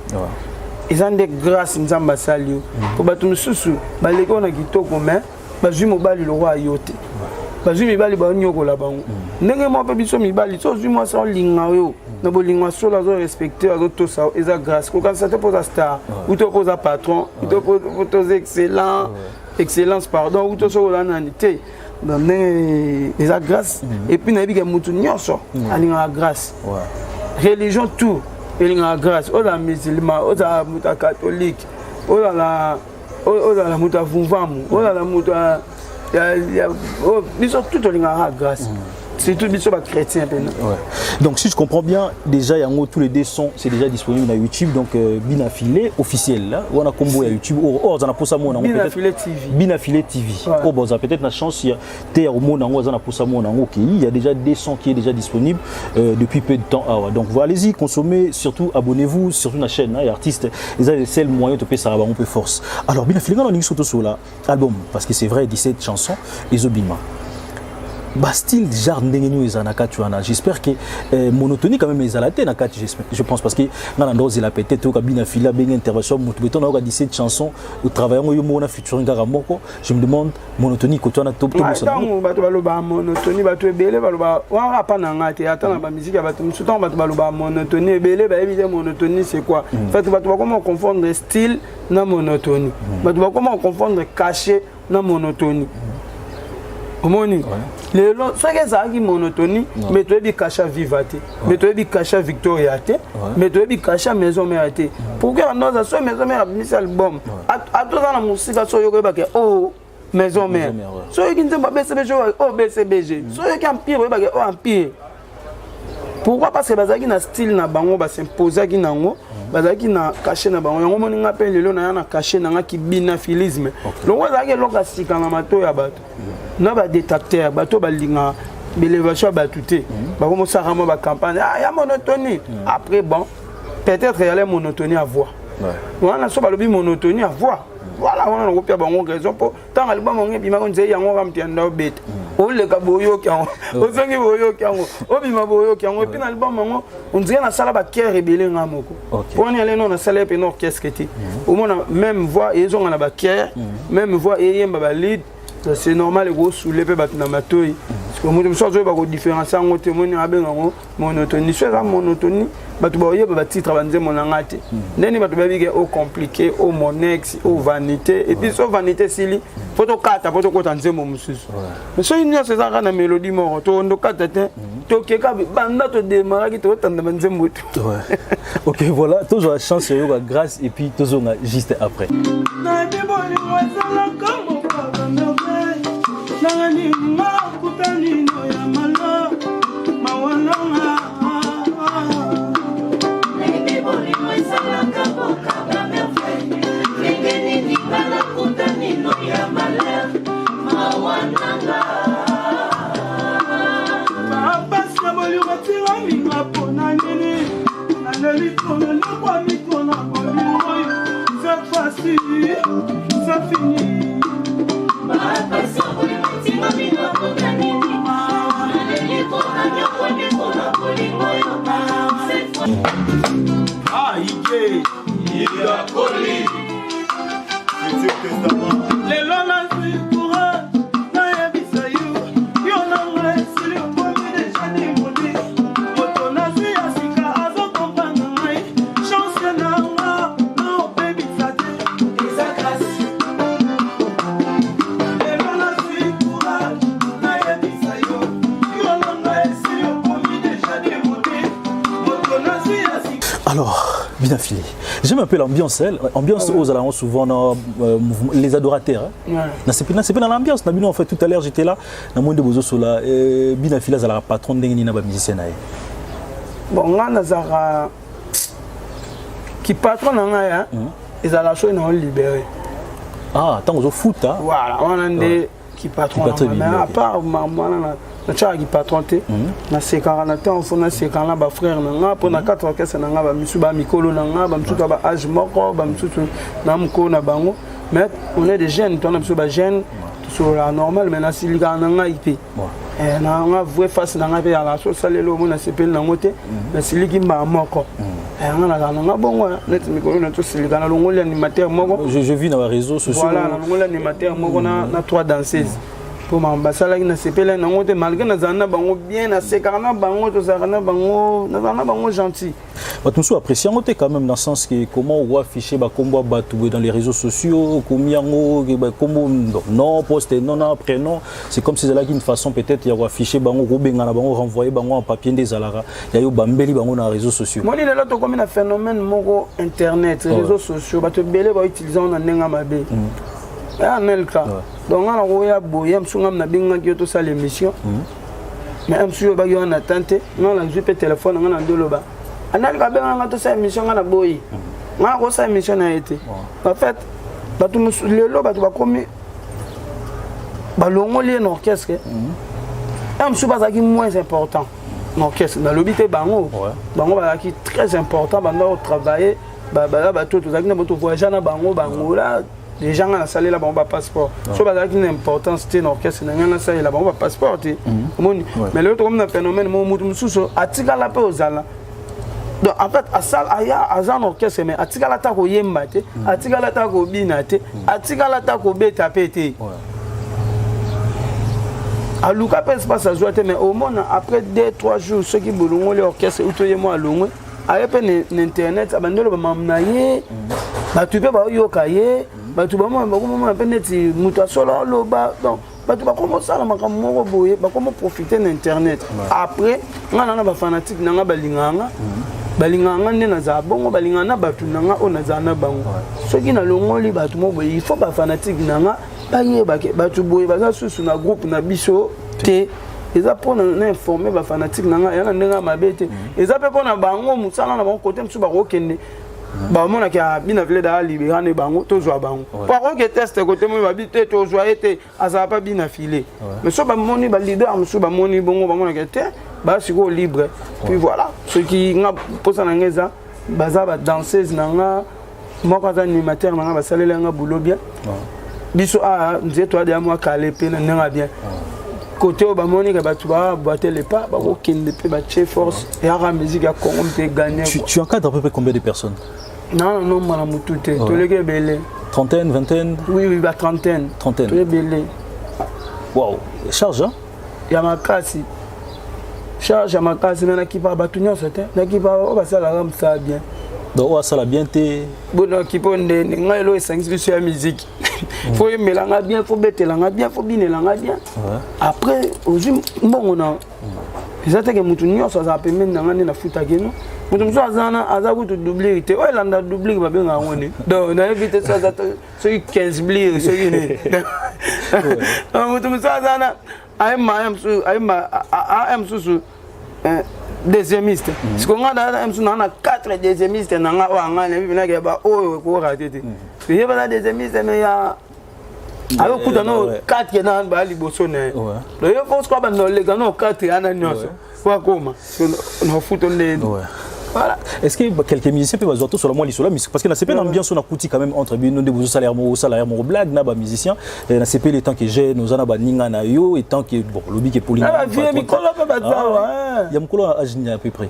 eza nde grâce Nzambe asali yo. Po bato mosusu baleki oyo na kitoko, mais bazwi mobali lokwa yo te, bazwi mibali banyokola bango ndenge moko. Mpe biso mibali, so ozwi mwasi olinga yo na bolingo ya solo, azorespecte, azotosa, eza grâce. Kokanisa te mpo oza star, uto mpo oza patron, uto mpo toza excellent, excellence pardon, uto soki oza nani te. Donc ndenge eza grâce. Et puis nayebi ke motu nyonso alingaka grâce, religion tout elingaka grâce. Ozala musulman, ozala moto ya catholique, ozala moto ya vumvamu, ozala moto ya biso tout tolingaka grâce, surtout biso bachrétien mpena. Ouais. Donc si je comprends bien, déjà yango, tous les deux sons, c'est déjà disponible na YouTube. Donc Bina Filet officiel là, ou on a combo ya YouTube. Oh, oh, on a posa mona Bina Filet TV. Bina Filet TV. Ouais. Oh bon, ça peut-être la chance ya te ya mona ngo za posa mona ngo qui il y a déjà des sons qui est déjà disponible depuis peu de temps. Ah ouais. Donc voilà, allez-y, consommez, surtout abonnez-vous surtout la chaîne hein, et artiste, et c'est le moyen de payer ça va un peu force. Alors Bina Filet, on a surtout sur la album parce que c'est vrai, 17 chansons ezobima. Bastyle genre ndenge nini eza na kati wana? J'espère que monotonie quand même ezala te na kati, je pense, parce que nga na ndozela peut-être oyoka Bina Fila abenge intervention motu beto nayoka 17 chansons otravaille yango yo moko na featuring kaka moko. Je me demande, monotonie koto wana? Ntango bato balobaka monotonie, bato ebele balobaka wana apa na nga te, ata na bamusike ya bato mosusu. Ntango bato balobaka monotonie, ebele bayebi te monotonie c'est quoi. En fait, bato bakoma confondre style na monotonie, bato bakoma confondre cachet na monotonie. Omoni lelo soki ezalaki monotonie, mais toyebi cachet Viva te, mais toyebi cachet Victoria te, mais toyebi cachet Maison Mère te. Pourquoi yandoza so Maison Mère abimisi album, atoza na mosika, so oyoki oyebake o Maison Mère, so oyoki nzembo BCBG, o BCBG, so oyoki Empire, oyebake o Empire. Pourquoi? Parce que bazalaki na style na bango, basimposaki nango, bazalaki na cachet na bango. Yango moni nga mpe lelo naya na cachet na nga kibinafilisme. Longo ezalaki eloko ya sika na matoi ya bato na badétracteur, bato balingaka baélévation ya bato te, bakomosaka mwa bacampagne ya monotonie. Après bon, peut-être yale monotonie ya voix wana. So balobi monotonie ya voix, voilà, wana nakopia bango raison, mpo ntango album yango ebimaki, nzei yango kaka moto ya nda obeta. Oleka boyoki yango, ozongi boyoki yango, obima boyoki yango. Et puis na album yango, on dirait nasala bachœur ebele nga moko. Mponi aleno nasala ye mpe na orchestre te. Omona même voix ezonga na bachœur, même voix eyemba balead, c'est normal ekosule mpe bato na matoi, parce que moto mosusu azoyeba kodifférencier yango te. Omoni, abenga yango monotonie. So eza monotonie, bato baoyeba batitre banzembo na nga te. Ndeni bato bayebi ke o compliqué, o mon ex, o vanité. Et puis so vanité esili, fo tokata mpo tokota nzembo mosusu. Mais soki nyonso eza kaka na mélodie moko, tokondokata te, tokeka banda todemaraki, tokotanda banzembo te. Ok, voilà, tozwa chance oyoka grâce et puis tozonga juste après. Nayebi bolingo ezalaka mokaka merveille nanga nini nga okuta nino ya malo mawalanga. Nayebi bolingo esalaka boka bamerveille, ndenge nini nga nakuta nino ya malheur mawa nanga. Bapasi ya bolingo etiraminga mpona nini, naleli mpona nyokwami mpona bolingo oyo, cette fois-ci c'est fini. Bapasi ya bolingo etiraminga mpona nini, naleli mpona nyokwami mpona bolingo oyo, cette fois Ah, ike Yakoli Futur Testament. Lelo nazwi courage nayebisa yo, yo nanga esili, okomi déjà nimoli. Moto nazwi ya sika azokomprendre ngai, chance nanga na obebisa te, eza grâce. Lelo nazwi courage nayebisa yo, yo nanga esili, okomi déjà nimoli. Moto nazwi ya sika. Alors, bien affilé. J'aime un peu l'ambiance, hein. Ambiance aux allant souvent dans mouvement, les adorateurs. Hein. C'est dans l'ambiance. En fait, tout à l'heure, j'étais là, dans le monde de Bozo Sola, Bina Fila, la patron de Nina, musicien. Bon, nga nazalaka ki patron na ngai ezala soki na olibéré. Ah, tant que foot, hein. Voilà, wana nde ki patron na ngai. Mais à part wana, natiaka ki patron te. Nasekaka na ntango fo nasekaka na bafrère na nga, mpo na kati orchestre na nga, bamisusu bamikolo na nga, bamisusu ba baage moko, bamisusu na mokolo na bango, mais on est des jeunes, tona biso bajeune, tosololaka normal. Mais nasilikaka na ngai te. Na nga vraie face na ngai mpe yala so osaleli, omona nasepeli nango te, nasiliki mbaa moko. Nga nazala na nga bongo neti mikolo na tosilika, nalongoli animateur moko. Je vis dans les réseaux sociaux. Voilà, nalongoli animateur moko na trois danseuses mpo makambo basalaki nasepeli nango te, malgré nazala na bango bien, nasekaka na bango, tozalaka na bango, nazala na bango gentil. Bato mosusu apprécie yango te quand même, dans le sens que comment on afficher bakombo ya bato boye dans les réseaux sociaux, komi yango bakombo, non poste, non non prénom, c'est comme si ezalaki une façon peut-être ya koafficher bango, kobengana bango, renvoyer bango en papier nde ezalaka ya yo bambeli bango na réseaux sociaux. Moni lelo tokomi na phénomène moko, internet, réseaux sociaux, bato ebele bautilize yango na ndenge ya mabe ya nelka. Donc nga nakoya boye, mosu ngam nabengaki yo tosala émission, mais mosu oyo baki wana na tan te, nga nazwi mpe telefone nga na ndi oloba andalika abenganga tosala émission, nga na boyi, nga nakosala émission na ye te. En fait, bato lelo bato bakomi balongoli ye na orchestre ya mosusu, bazalaki moins important na orchestre. Nalobi te bango, bango bazalaki très important, banda kotravailler, baza bato tozalaki na bato voyage na bango bangola déjà, nga nasalela bango bapasseport. So bazalaki na importance te na orchestre na ngai, nasalela bango bapasseport te, omoni. Mais lelo tokomi na phénomène mo mutu mosusu atikala mpe ozala. Donc en fait, asala aya aza na orchestre, mais atikala ata koyemba te, atikala ata kobina te, atikala ata kobeta mpe te, aluka mpe espace azwa te. Mais omona après 2 3 jours, soki bolongoli orchestre uto ye mo alongwe, aye mpe na internet, abandi oloba mamu na ye, bato mpe baoyoka ye, bato bakomomona mpe neti moto asolo aloba. Donc bato bakoma osala makambo moko boye, bakoma profite na internet. Après nga na bafanatike na nga balingaka nga, balingaka nga nde nazala bongo, balingaka na bato na nga oyo nazala na bango. Soki nalongoli bato moko boye, il faut bafanatike na nga bayebake bato boye baza susu na groupe na biso te. Eza mpona na informe bafanatike na nga ya na ndenge ya mabe te, eza mpe mpona bango mosala na bango. Kote mosusu bakokende, bamonaki bina vile daa libera ne bango, tozwa bango po akoke teste kote moi babi te, tozwa ye te, azala pa bina file. Mais so bamoni baleader mosusu bamoni bongo, bamonaki te, baa sikoyo libre. Puis voilà, soki nga mposa na nga eza baza badanseuse na nga moko aza animateur na nga, basaleli nga boulot bien. Biso awa nzeto adeya mwa kale mpe na ndenge ya bien. Côté oyo bamoni ke bato baboite le pas, bakokende mpe batie force eyaka musique ya Congo mpe gagner. Tu, tu encadres à peu près combien de personnes? Non, non, non, motu te, toleki ebele. Trentaine, vingtaine? Oui, ba trentaine. Trentaine. To ebele. Wow, charge, hein? Ya makasi. Charge ya makasi, mais nakipa bato nyonso te, nakipa oyo basalaka mosala bien. Donc oyo asala bien te? Bo nakipa oyo ndeni ngai elo esangisi biso ya musique. Faut yemelanga bien, faut betelanga bien, faut binelanga bien. Après ozwi mbongo na eza teke motu nyonso azala pembeni na ngai nde nafutaki no. Moto mosusu aza wana aza kutu doublure te, oyo elanda doublure babengaka yango nini, donc nayebi te so aza soki 15 blure soki nini. Moto mosusu aza wana ayemba mosusu, ayemba mosusu deuxièmiste. Siko nga na mosusu naa na 4 deuxièmiste na nga oyo anga nayebi penake ba oyo ekorater te. Ye baza deuxièmiste, mais ya ayokuta no 4 na baya liboso na ye. Donc ye faut sikoa banda oleka no 4 wana nyonso po akoma na ofuto ndeni. Voilà. Est-ce que quelques musiciens peuvent avoir tout sur moi lisolo parce que na CP l'ambiance on a kuti quand même entre bino de bozo salaire mo salaire mo blague na ba musicien na CP le temps que j'ai nous ana ba ninga na yo et tant que bon lobby que Pauline. Ah vieux mikolo pe bazawa. Ya mukolo âge à peu près.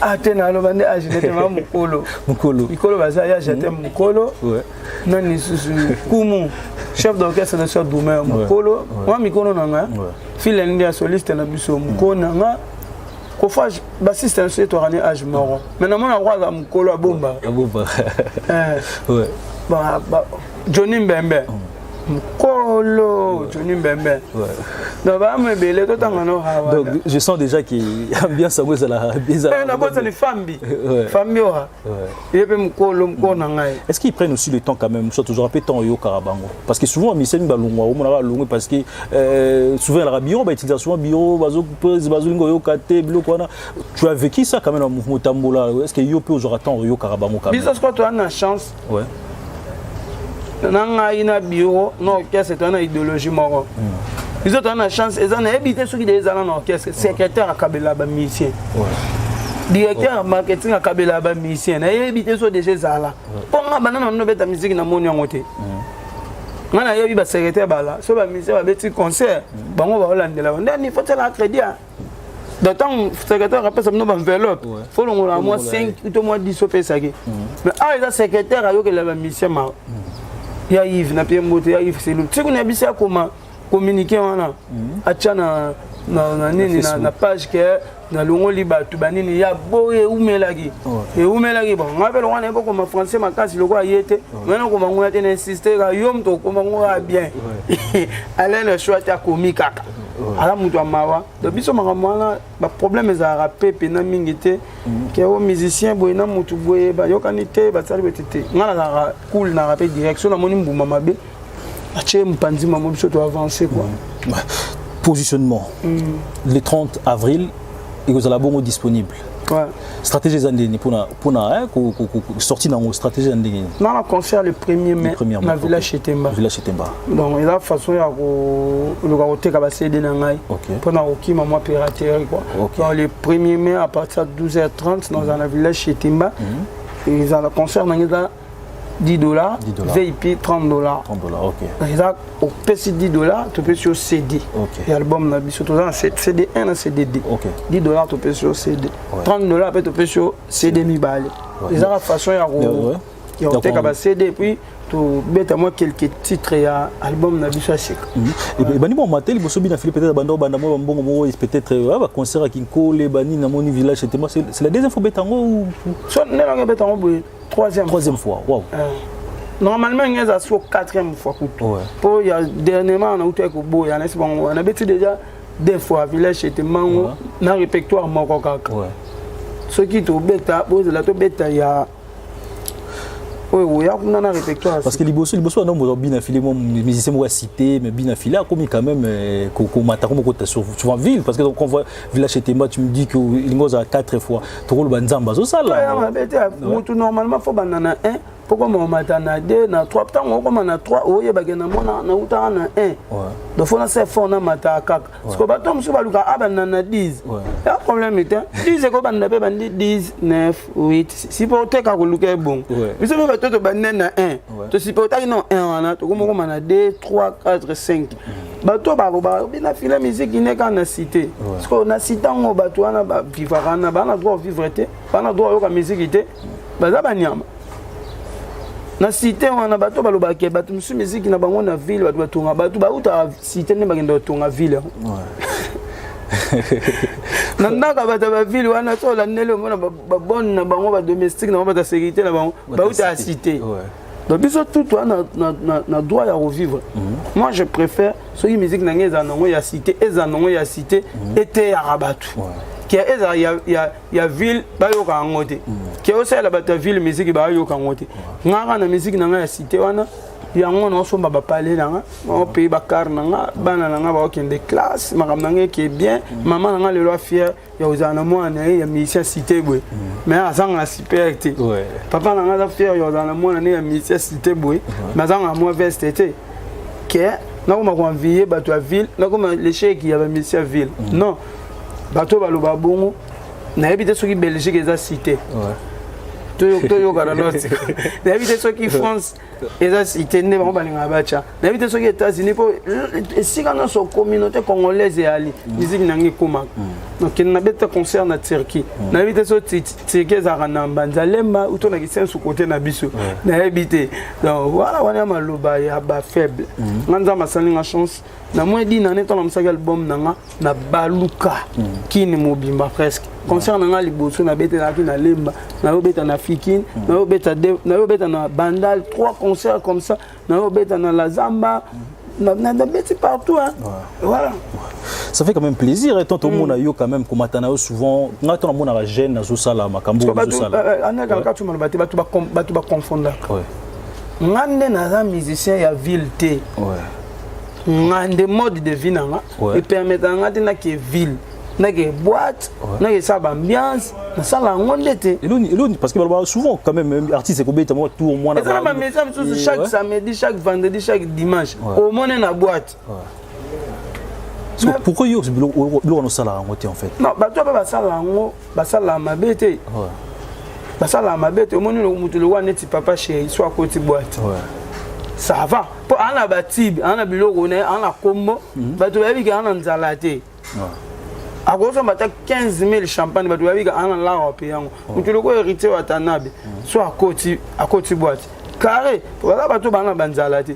Ah te na loba nde âge nete ma mukolo. Mukolo. Mikolo baza ya jete mukolo. Nani susu kumu chef d'orchestre de sœur Doumer mukolo. Moi mikolo na nga. File ndi ya soliste na biso mukolo na nga. Kofa bassiste na biso etwaka ne âge moko, mais namona yango aza mokolo abomba. Abomba. Johnny Mbembe mokolo, Johnny Mbembe. Donc bamu ebele totanga no hawa. Donc je sens déjà que ambiance yango ezala ezala. Nabosani Fambi, Fambi oha ye mpe mokolo, mokolo na ngai. Est-ce qu'ils prennent aussi le temps quand même, soit toujours un peu temps oyokaka bango? Parce que souvent misemi balongwa, omonaka balongwe parce que souvent elaka bureau, bautilisaka souvent bureau, bazolinga oyoka te biloko wana. Tu as vécu ça quand même na mouvement tambola. Est-ce que yo mpe ozwaka temps oyokaka bango quand même? Biso sikoyo toza na chance na ngai na bureau na orchestre, toza na idéologie moko. Biso toza na chance, eza nayebi te soki de ezala na orchestre, secrétaire akabela bamusicien, directeur ya marketing akabela bamusicien. Nayebi te so déjà ezala, mpo nga banda na nobeta musique namoni yango te. Nga nayebi basecrétaire bala so bamusicien babeti concert, bango baolandela ndeni faut tiela crédit. Donc ntango secrétaire apesa bino baenveloppe, faut longola mwa 5 to mwa 10 opesaki. Mais awa eza secrétaire ayokela bamusicien mawa. Ya Yves na pie mbote, ya Yves Selu soki nayebisi akoma communiqué wana, atya na na nini na page ke nalongoli bato banini ya boye. Eumelaki, eumelaki. Bon, ngai mpe lokwa nayebi okoma français makasi lokola ye te, ngai nakoma ngo ya te, na insiste ka yo moto okoma ngo ya bien. Alain le choix te, akomi kaka aza moto ya mawa. Donc biso makambo wana baproblème ezalaka mpe pena mingi te ke o musicien boye na motu boye bayokani te, basali boye te te. Ngai nazalaka cool, naka mpe direction, namoni mbuma mabe atie mopanzi mamo, biso to avance quoi. Positionnement le 30 avril ekozala bongo disponible. Stratégie eza ndenge mpona mpona sortie nango, stratégie eza ndenge nini? Na na concert le 1er mai na Village Chetemba. Village Chetemba. Donc eza façon ya koluka koteka baCD na ngai mpona kokima mwa piraterie quoi. Donc le 1er mai à partir de 12h30 nazala na Village Chetemba. Ezala concert na ngai eza 10 $, VIP 30 $. 30 $, ok. Eza opesi 10 $, topesi yo CD ya album na biso. Toza na CD 1 na CD 2. 10 $ topesi yo CD, 30 $ mpe topesi yo CD mibale. Ezaka façon ya koteka ba CD, puis tobeta mwa quelques titres ya album na biso ya sika. Ebandi mwa mate liboso bina fili peut-être banda obanda mwa bambongo moko, peut-être baconcert ya Kinkole banini. Namoni Village Tema, c'est la deuxième fois obeta yango? So nde nanga ebeta yango boye, troisième. Troisième fois, wow. Normalement ngai eza so quatrième fois kutu, mpo ya dernièrement nauti koboya nasi bango nabeti déjà deux fois Village ete mango na répertoire moko kaka. Soki tobeta bozela tobeta ya oyo oya kuna na répertoire. Parce que liboso liboso wana mozo bina fili mo musicien moko cité, mais bina fili akomi quand même komata komo kota souvent ville, parce que donc on voit Village Etemba, tu me dis que lingo za quatre fois tokoloba Nzambe azosala. Mabe te. Mutu normalement faut banda na 1 mpo koma omata na 2 na 3. Ntango okoma na 3, oyebake na mona nautaka na 1, donc faut nasala effort namata kaka. Parce que bato mosusu baluka abanda na 10, ya problème te. 10 ekobanda mpe bandi 10, 9, 8, si mpo oteka koluka ebongo. Biso mpe bato tobandi na 1, tosupportaki no 1 wana, tokomokoma na 2, 3, 4, 5. Bato balobaka bina fila musique ne kaka na cité. Sikoyo na cité yango bato wana bavivaka wana baa na droit vivre te, baa na droit oyoka musique te, baza banyama. Na cité wana bato balobaka ke bato mosusu musique na bango na ville, bato batonga, bato bautaka cité nde bakenda kotonga ville yango. Na ndako ya bato ya baville wana, so olandeli, omona babone na bango, badomestique na bango, bato ya sécurité na bango bautaka cité. Donc biso tout toa na, na, na, na droit ya revivre. Moi je préfère soki musique na ngai ezala nango ya cité, ezala nango ya cité, eteyaka bato, ke ezala ya ville bayoka yango te, ke osalela bato ya ville musique bayoka yango te. Nga kaka na musique na ngai ya cité wana, yango naosomba bapale na nga, naopaye bacar na nga, bana na nga baokende classe, makambo na nga eke bien. Mama na nga lelo afier ya kozala na mwana na ye ya musicien cité boye, mais azanga super te. Papa na nga aza fier ya kozala na mwana na ye ya musicien cité boye, mais azanga mwa veste te. Ke nakoma koenvie bato ya ville, nakoma l'échec ya bamusicien ya ville? Non, bato baloba bongo, nayebi te soki Belgique eza cité, toyokana note. Nayebi te soki France eza cité nde bango balingaka batya. Nayebi te soki États-Unis, mpo esika nyonso communauté congolaise eyali, musique na ngai ekomaka. Nakende nabeta concert na Turquie, nayebi te soki Turquie ezalaka na Mbanzalemba uto na Kisensu kote na biso, nayebi te. Donc voilà, wana ya maloba ya bafaible. Nga Nzambe asali nga chance na moins d'une année, ntango namonisaki album na nga na baluka kini mobimba presque. Concert na nga liboso nabetelaki na Lemba, nayobeta na Fikine, nayobeta na Bandal, trois concerts comme ça, nayobeta na Lazamba, nabeti partout, hein. Voilà. Ça fait quand même plaisir et tant omona yo quand même komata na yo souvent. Nga to namonaka jeune azosala makambo ozosala. Anaka kati maloba te, bato baconfondaka. Nga nde naza musicien ya ville te. Nga nde mode de vie na nga epermetaka nga te nake ville, nake boîte, nake esala baambiance, nasala yango nde te. Eloni parce que balobaka souvent quand même artiste ekobeta mwa tour mwana. Eza na bamesa misusu, chaque samedi, chaque vendredi, chaque dimanche omone na boîte. Pourquoi yo biloko wana osalaka yango te en fait? Non, bato mpe basala yango, basalaka mabe te, basalaka mabe te. Omoni moto lokwa neti Papa Chéri, so akoti boîte, ça va, mpo aa na batibe, aa na biloko na ye, aa na kombo, bato bayebi ke aa na nzala te. Akosomba ata 15 000 champagne, bato bayebi ke aa na lara pe yango. Moto lokola Héritier Watanabe, so akoti, akoti boîte carré, baza bato baa na banzala te.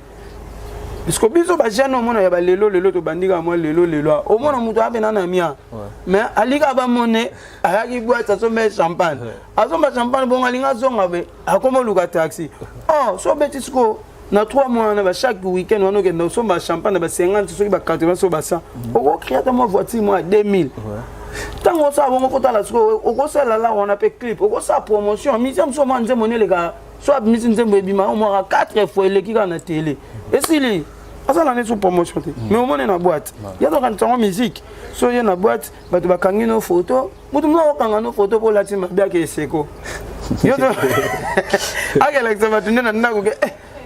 Parce biso bajeune, omona ya balelo lelo, tobandi kaka mwa lelo lelo, omona moto apena na mia, mais alika bamone ayaki boîte, asomba champagne, asomba champagne bongo alingi azonga be, akoma oluka taxi. Oh, so obeti sikoyo na 3 mois wana, ba chaque week-end wana okenda osomba champagne na ba 50, soki ba 80, soki ba 100, okocréer ata mwa voiture mwa 2000. Ntango osala bongo, fotala sikoyo okosala la wana mpe clip, okosala promotion. Musicien mosusu, mwa nzembo neleka, so abimisi nzembo, ebima omwaka 4 fois, eleki kaka na télé, esili, asala nde so promotion te. Mais omoni na boîte, ye azokanisa yango musique. So ye na boîte, bato bakangi no photo, moto mosu akokanga no photo mpo olati mabe, ake eseko yo akelakisa bato nde na ndako ke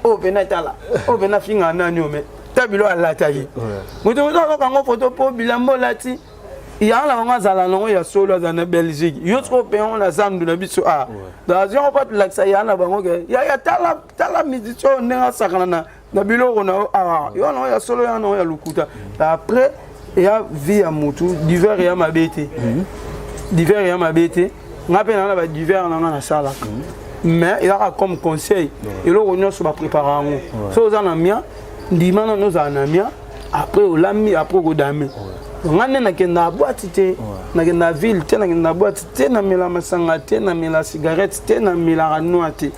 oyo mpena tala, oyo mpena finga nani o, me ta bilo alataki. Moto mosu akokanga photo mpo bilamba olati yango na bango, azala nango ya solo, azala na Belgique. Yo sikoyo mpe yango na zandu na biso a donc yango mpo atolakisa ya na bango ke yaya, tala, tala musicien oyo ndenge asakana na biloko na yo awa, yo nango ya solo, ya nango ya lokuta. Après eya vie ya motu, divers ya mabe te, divers ya mabe te. Nga mpe naa na badivers na nga nasalaka, mais ezaka comme conseil. Eloko nyonso baprépare yango, so oza na mia, ndima nano ozala na mia, après olambi, après okodame. Nga nde nakenda na boîte te, nakenda na ville te, nakenda na boîte te, namela masanga te, namela cigarette te, namelaka noa te.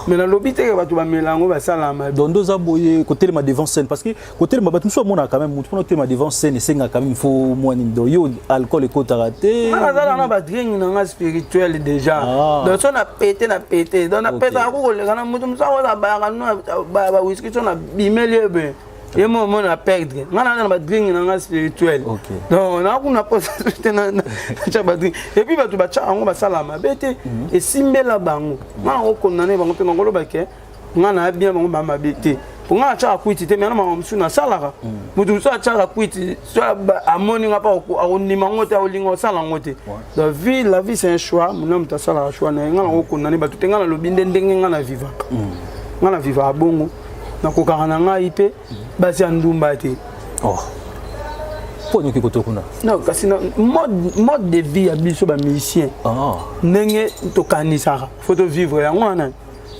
Mais nalobi te ke bato bamela yango basalaka mabe. Donc nde oza boye kotelema devant scène, parce que kotelema, bato mosusu bamonaka quand même motu mpona otelema devant scène esengaka quand même faut mwa nini. Donc yo alcool ekotaka te? Nga nazala na badrink na nga spirituel déjà. Donc so na pete, na pete, donc napetaka ko koleka na motu mosu akoza bayaka no bawiski, so na bimeli ebe ye mo mo na perdre. Nga naza na badrink na nga spirituel, donc nakuna posa te natya badrink. Et puis bato batya yango basalaka mabe te, esimbela bango. Nga nakokondane bango te, nakoloba ke nga na bien, bango bamabe te. Po nga natyaka kwiti te, mais na makambo mosusu nasalaka. Moto mosusu atyaka kwiti, so amoni nga mpe akondima yango te, akolinga osala yango te. Donc vie, la vie c'est un choix. Mona moto asalaka choix na ye. Nga nakokondane bato te, nga nalobi nde ndenge nga na vivaka. Nga na vivaka bongo, nakokaka na ngai mpe basi ya ndumba te. Oh. Mpo nioki koto kuna? Non, kasi na mode de vie ya biso ba musicien. Oh. Ndenge tokanisaka, faut to vivre yango wana.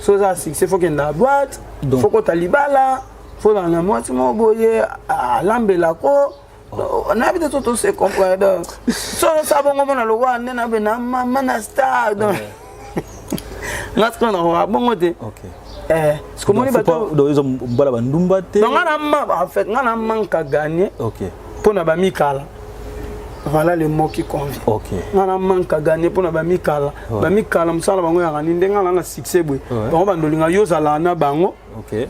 So oza succès, faut kenda boîte, faut kota libala, faut na mwasi moko boye alambelako. Oh. Nayebi te so tose comprendre donc so osala bongo mona lokola nde nabe na mama na star donc nga sikoyo nakoka bongo te. Eh, sikomoni bato mbala bandumba te. Donc nga na en fait nga na manque à gagner mpo na bamikala. Voilà le mot qui convient. Nga na manque à gagner mpo na bamikala. Bamikala mosala bango yaka nini? Nde nga na na succès boye, bango bandolinga yo ozalaka na bango,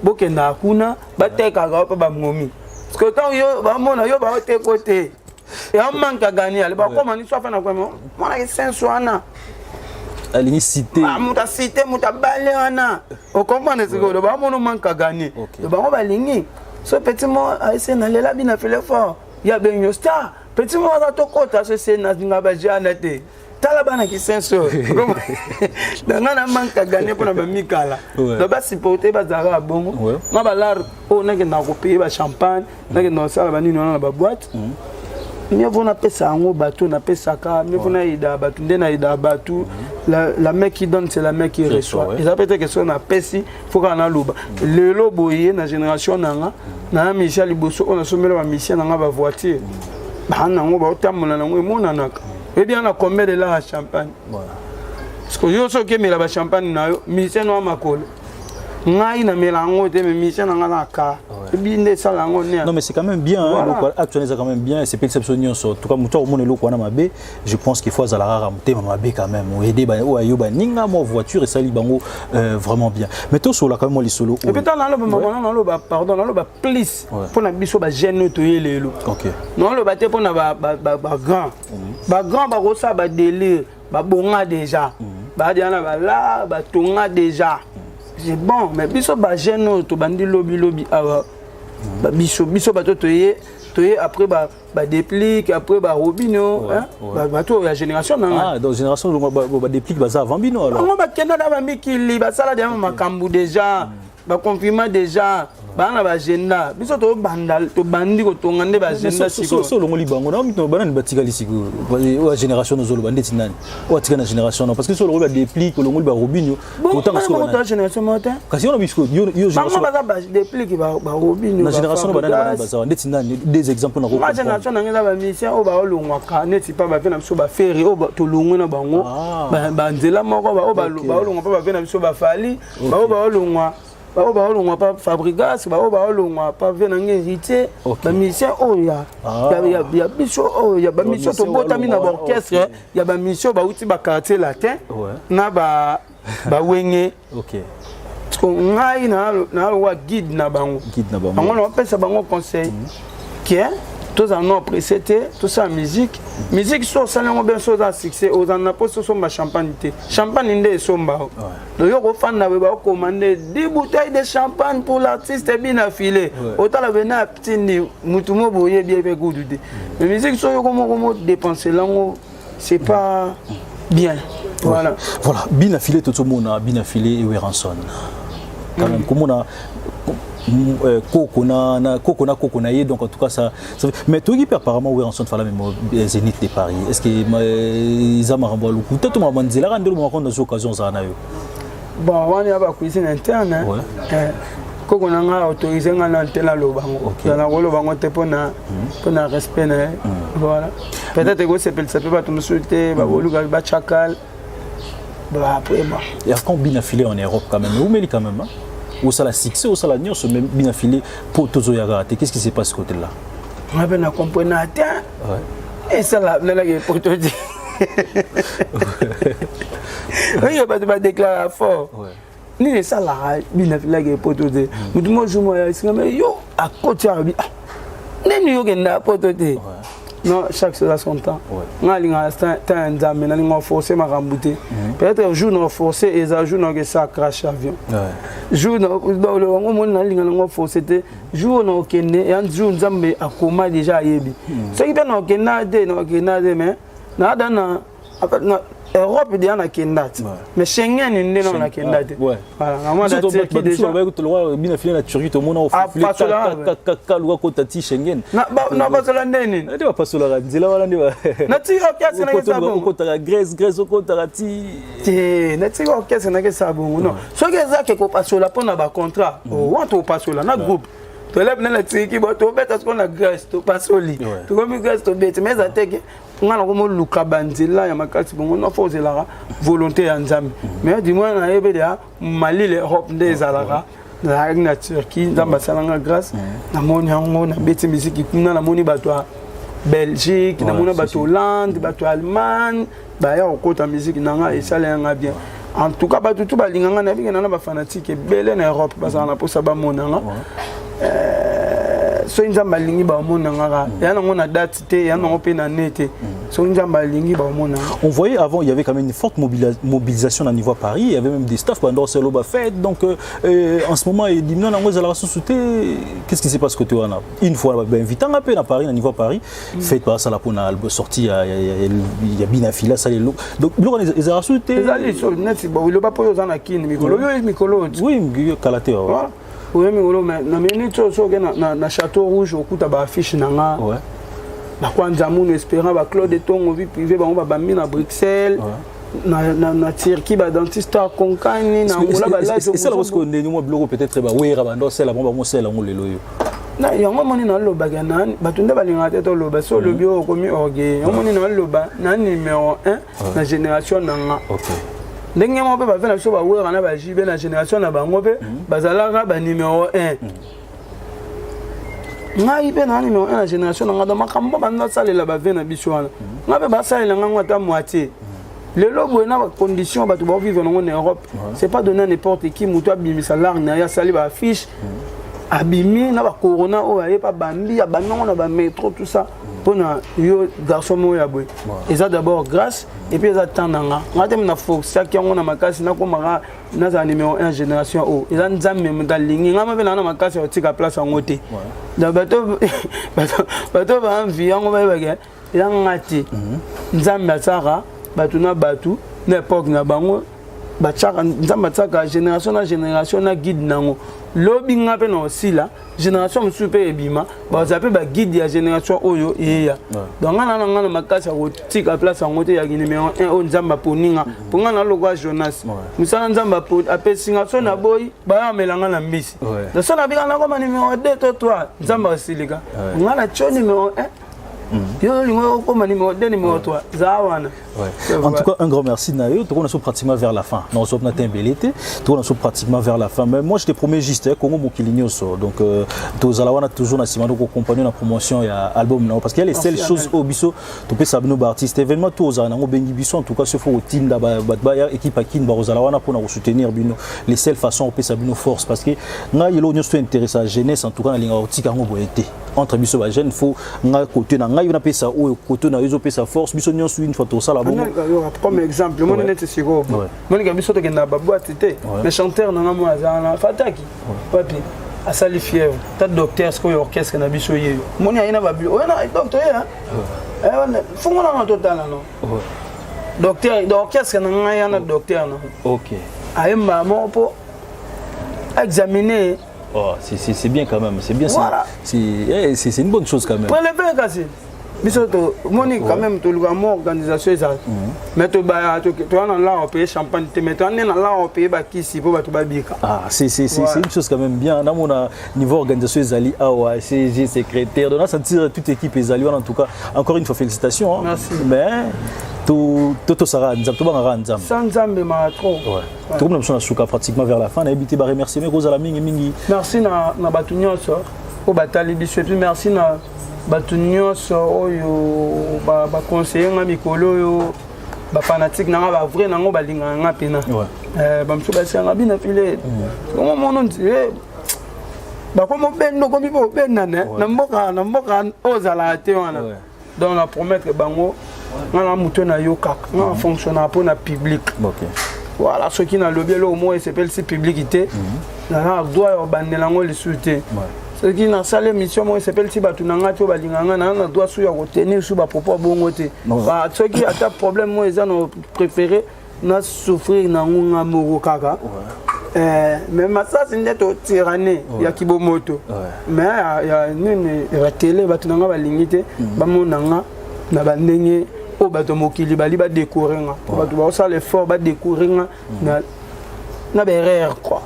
bokendaka kuna batekaka yo mpe bamomi. Parce que ntango yo bamona yo baoteko te, ya manque à gagner ale bakoma ni so afa na kwema mwana kisenso wana alingi cité. Ah, moto acité, moto abale wana, ocomprendre sikoyo? Bamona manque à gagner, bango balingi so petit mo aese nalela bina fele fort ya benyo star petit mo aza tokota so ese nalinga bajana te. Tala bana kisenso danga na manque à gagner mpona bamikala. Donc basupporte bazalaka bongo nga balare oyo nakendaka kopaye bachampagne, nakendaka kosala banini wana na baboîte. Mieux vaut napesa yango bato napesaka, mieux vaut nayeda bato nde nayeda bato. La main qui donne, c'est la main qui reçoit. Eza peut-être question napesi, faut kaka naloba lelo boye na génération nanga na musicien liboso oyo nasombela bamusicien nanga bavoiture, baa nango baotambola nango, emonanaka. Oyebi na combien de lare ya champagne? Parce que yo soki okemela bachampagne na yo, musicien no ya makolo, ngai namela yango te, mais musicien na ngai na ka ebi nde esala yango ne. Non, mais c'est quand même bien, hein, eloko actuel eza quand même bien, esepelisa biso nyonso. En tout cas moto akomona eloko wana mabe, je pense qu'il faut azala kaka motema mabe quand même. Oyede oyo ayo baninga mwa voiture esali bango vraiment bien. Mais tosola quand même mwa lisolo. Et puis ntango naloba mama, naloba, pardon, naloba plus mpona biso bajeune oyo toye lelo. Naloba te mpona bagrand. Bagrand bakosala badélire, babonga déjà, badia na bala batonga déjà, c'est bon. Mais biso bajeune oyo tobandi lobilobi awa, biso bato toye après badéplique, après barobino, bato ya génération nanga. Ah, donc génération badéplique baza avant bino alors? Bango bakenda na bamikili, basala deya makambo déjà, baconfirma déjà, baa na baagenda. Biso tobanda, tobandi kotonga nde baagenda. Sikoyo olongoli bango na banani batikali sikoyo oyo génération nozoloba? Ndeti nani oyo atikali na génération no? Parce que so olongoli badéplique, olongoli barobinio, otanga sikoyo génération moko te. Kasi wana biso yo bango baza badéplique, barobinio. Na génération no banani banani bazawa? Ndeti nani, des exemples na génération nange eza bamusicien oyo baolongwaka neti pa bave na biso bafere oyo tolongwe na bango banzela moko, oyo baolongwa mpa bave na biso bafali, baoyo baolongwa, bao baolongwa pa Fabrigas, bao baolongwa pa ve nange Héritier, bamusicien oyo ya biso oyo ya bamusicien tobotami na baorchestre ya bamusicien bauti baquartier latin na bawenge. Ngai nalowa guide na bango, bango napesa bango conseil ke tozala no pressé te, tosala musique. Musique so osali yango bien, so oza succès, ozala na mposa osomba champagne te, champagne nde esomba o. Donc yo kofanda boye, baokomande 10 bouteilles de champagne pour l'artiste bina filet, otala bena atindi mutu mo boye oyebi mpe kudu te. Mais musique so yoko moko mo dépenser lango, c'est pas bien, voilà. Voilà, bina filet, tozomona bina filet Werrason quand même komona koko na koko na koko na ye. Donc en tout cas ça mais toyoki mpe apparemment Werrason fala même Zénith de Paris. Est ce que eza makambo ya lokuta to makambo ya nzela kaka nde olobaka nazwi occasion ozala na yo? Bon, wana ya bacuisine interne. Koko na ngai autorise ngai na te naloba ngo, nakoloba ngo te mpona respect na ye. Voilà, peut-être ekosepelisa mpe bato mosusu te, bakoluka bachakal après bon. Et quand bina filet en Europe quand même, oumeli quand même, hein? Osala succès, osala nyonso, mais bina filet po tozoyaka te. Qu'est-ce qui se passe côté là? Nga mpe na comprena te esala nalaki poto te. Oyo bato badéclara fort nini esalaka bina filaki epoto te? Motu mosu moya esinga me yo akoti alobi nini yokenda poto te? Non, chaque chose a son temps. Nga alingaka temps ya Nzambe, nalinga force makambo te. Peut-être jour na force eza jour na okesa crash avion, jour yango moni nalinga nango force te. Jour na okende ya jour Nzambe akoma déjà ayebi soki mpe na okenda te, na okenda te. Mais naada na. Europe deja nakenda te, mais Schengen nde nano nakenda te. Bina file na Turquie, tomona ofuliluka kota ti Schengen. Napasola nde nini? Nde bapasolaka nzela wana nde natiki orchestre nakesa bongo. Okotaka Grèce, Grèce okotaka ti Te, natiki orchestre nakesa bongo. Non, soki eza ke kopasola mpo na bacontrat wana, tokopasola na groupe tolebe nde natiki bo tobeta sikoyo na Grèce, topasoli, tokomi Grèce, tobeti. Mais eza te ke nga nakomoluka banzela ya makasi bongo. No, fo ozelaka volonté ya Nzambe. Mais du moins nayebi deya malile Europe nde ezalaka. Nazalaki na Turquie, Nzambe asalanga grâce, namoni yango, nabeti misiki kuna, namoni bato ya Belgique, namoni bato Hollande, bato ya Allemagne baya kokota misiki na nga, esala yanga bien. En tout cas, bato tu balinga nga, nayebi na bafanatike ebele na Europe bazala na mposa bamona nga. Soki Nzambe alingi, baomona nga kaka. Ya nango na date te, ya nango mpe na ne te. Soki Nzambe alingi, baomona. On voyait avant, il y avait quand même une forte mobilisation à niveau Paris, il y avait même des staffs pendant ce fête. Donc en ce moment, il dit non, non, qu'est-ce qui se passe côté wana? Une fois, ben, invitant un peu à Paris, à niveau Paris, fête par ça la pour la sortie, il y a Bina Fila, ça les look. Donc, biloko ezala su te. Ezali so neti oloba mpo oyo oza na Kini mikolo oyo, mikolo. Oui, kala te. Oyo mikolo, mais na minute oyo, soki na Château Rouge, okuta baaffiche na nga, bakwanza munu Espérant, baclaude Etongo, vie privé, bango babambi na Bruxelles, na Turquie, badentiste akonkani na Angola. Balati sikoyo ndenge mwa biloko peut-être bawera bando osala bango, bamosala yango lelo oyo. Yango moni nalobaka na bato nde balingaka te toloba. So olobi oyo, okomi orgueil. Yango moni naloba na numéro 1 na génération na nga. Ndenge moko mpe bave na biso bawera na bajibe na génération na bango mpe bazalaka banuméro 1. Ngai mpe na numéro 1 na génération na nga. Donc makambo bando basalela bave na biso wana, ngai mpe basalela ngango ata moitié. Lelo boye na bacondition bato baovivre nango na Europe, c'est pas donné à n'importe qui. Moto abimisa l'art na ye, asali baaffiche, abimi na bacorona oyo aye pa bambi, abandi yango na bamétro, tout ça mpona yo garçon moko ya boye. Eza d'abord grâce et puis eza temps na nga. Nga te na forçaki yango na makasi nakomaka nazala numéro 1 génération oyo. Eza Nzambe moto alingi nga mpe naa na makasi ya kotika place yango te. Donc bato baenvie yango, bayebake eza nga te. Nzambe asalaka bato na bato na époque na bango. Batiaka, Nzambe atiaka génération na génération na guide nango. Lobi nga mpe na osila, génération mosusu mpe ebima, bazala mpe baguide ya génération oyo eya. Donc nga na nga na makasi ya kotika place yango te yaki numéro 1 oyo Nzambe aponi nga. Mpo nga na lokwa Jonas, mosala Nzambe apesi nga, so naboyi, bayamela nga na mbisi. Donc so nabika nakoma numéro 2 to 3, Nzambe asilika nga. Na tio numéro 1, yo olingo okoma numéro 2, numéro 3, zaa wana. Ouais. En tout cas, un grand merci Nayo. Nous sommes pratiquement vers la fin. Nous sommes Nous sommes pratiquement vers la fin. Mais moi, je te promets juste, Congo Mokili nyonso. Donc, tozala wana toujours na sima donc accompagner la promotion ya album na, parce qu'il y a les seules choses au biso to peut sabino ba artiste événement tout ozala nango bengi biso. En tout cas, ce faut tinda ba ba ya équipe akin ba ozala wana pour na soutenir bino. Les seules façons on peut sabino force, parce que nga yelo nyonso intéresse à jeunesse. En tout cas, na linga otika ngo boye te. Entre biso ba jeune, faut nga côté na ngai na pesa oyo, côté na yo pesa force, biso nyonso une fois tosala bongo. Comme exemple, moni neti sikoyo monika biso tokenda na baboite te, mais chanteur nanga mo aza wana, Fataki papi, asali fièvre ta docteur. Sikoyo orchestre na biso yeyo, moni aye na babilo oyo na docteur ye, fungolanga totala no docteur d'orchestre na ngai yana, docteur na ayemba moko mpo examiner. Oh, c'est bien quand même, c'est bien. Voilà. C'est une bonne chose quand même. Prélevé kasi biso tomoni quand même toluka mo organisation ezala, mais tobaya toya na lar opaye champagne te, mais toya nde na lar opaye bakisi mpo bato babika. Ah, c'est une chose quand même bien. Dans mon niveau organisation ezali awa, CG, secrétaire, donc on a senti toute équipe ezali en tout cas. Encore une fois, félicitations, hein. Merci. Mais tout tout sera nzambe, tout bangara nzambe. Sans Nzambe ma trop. Ouais. Tout comme nous sommes pratiquement vers la fin, na évité ba remercier mais kozala mingi mingi. Merci na bato nyonso oyo batali biso, et puis merci na bato nyonso oyo baconseille nga mikolo oyo, bafanatike na nga, bavrai nango, balingaka nga mpena. Bamosusu basianga bina file omomono ndire bakoma obenda, okomi mpe obendana na mboka oyo ozalaka te wana. Donc na promettre bango, nga na moto nayokaka, nga na fonctionnaka mpo na public. Voilà, soki nalobi eloko moko esepelisi public te, naza na droit ya kobandela yango lisusu te. Soki nasali émission moko esepelisi bato na ngai to balinga ngai, naa na droit su ya kotenir su bapropos ya bongo te. Soki ata problème moko eza, na préféré na souffrir nango nga moko kaka. Mais masasi nde totirane ya kibomoto, mais ya nini, ya tele, bato na nga balingi te bamona nga na bandenge oyo bato mokili bali badécouvrir nga. Bato baosala effort badécouvrir nga na baerreur quoi.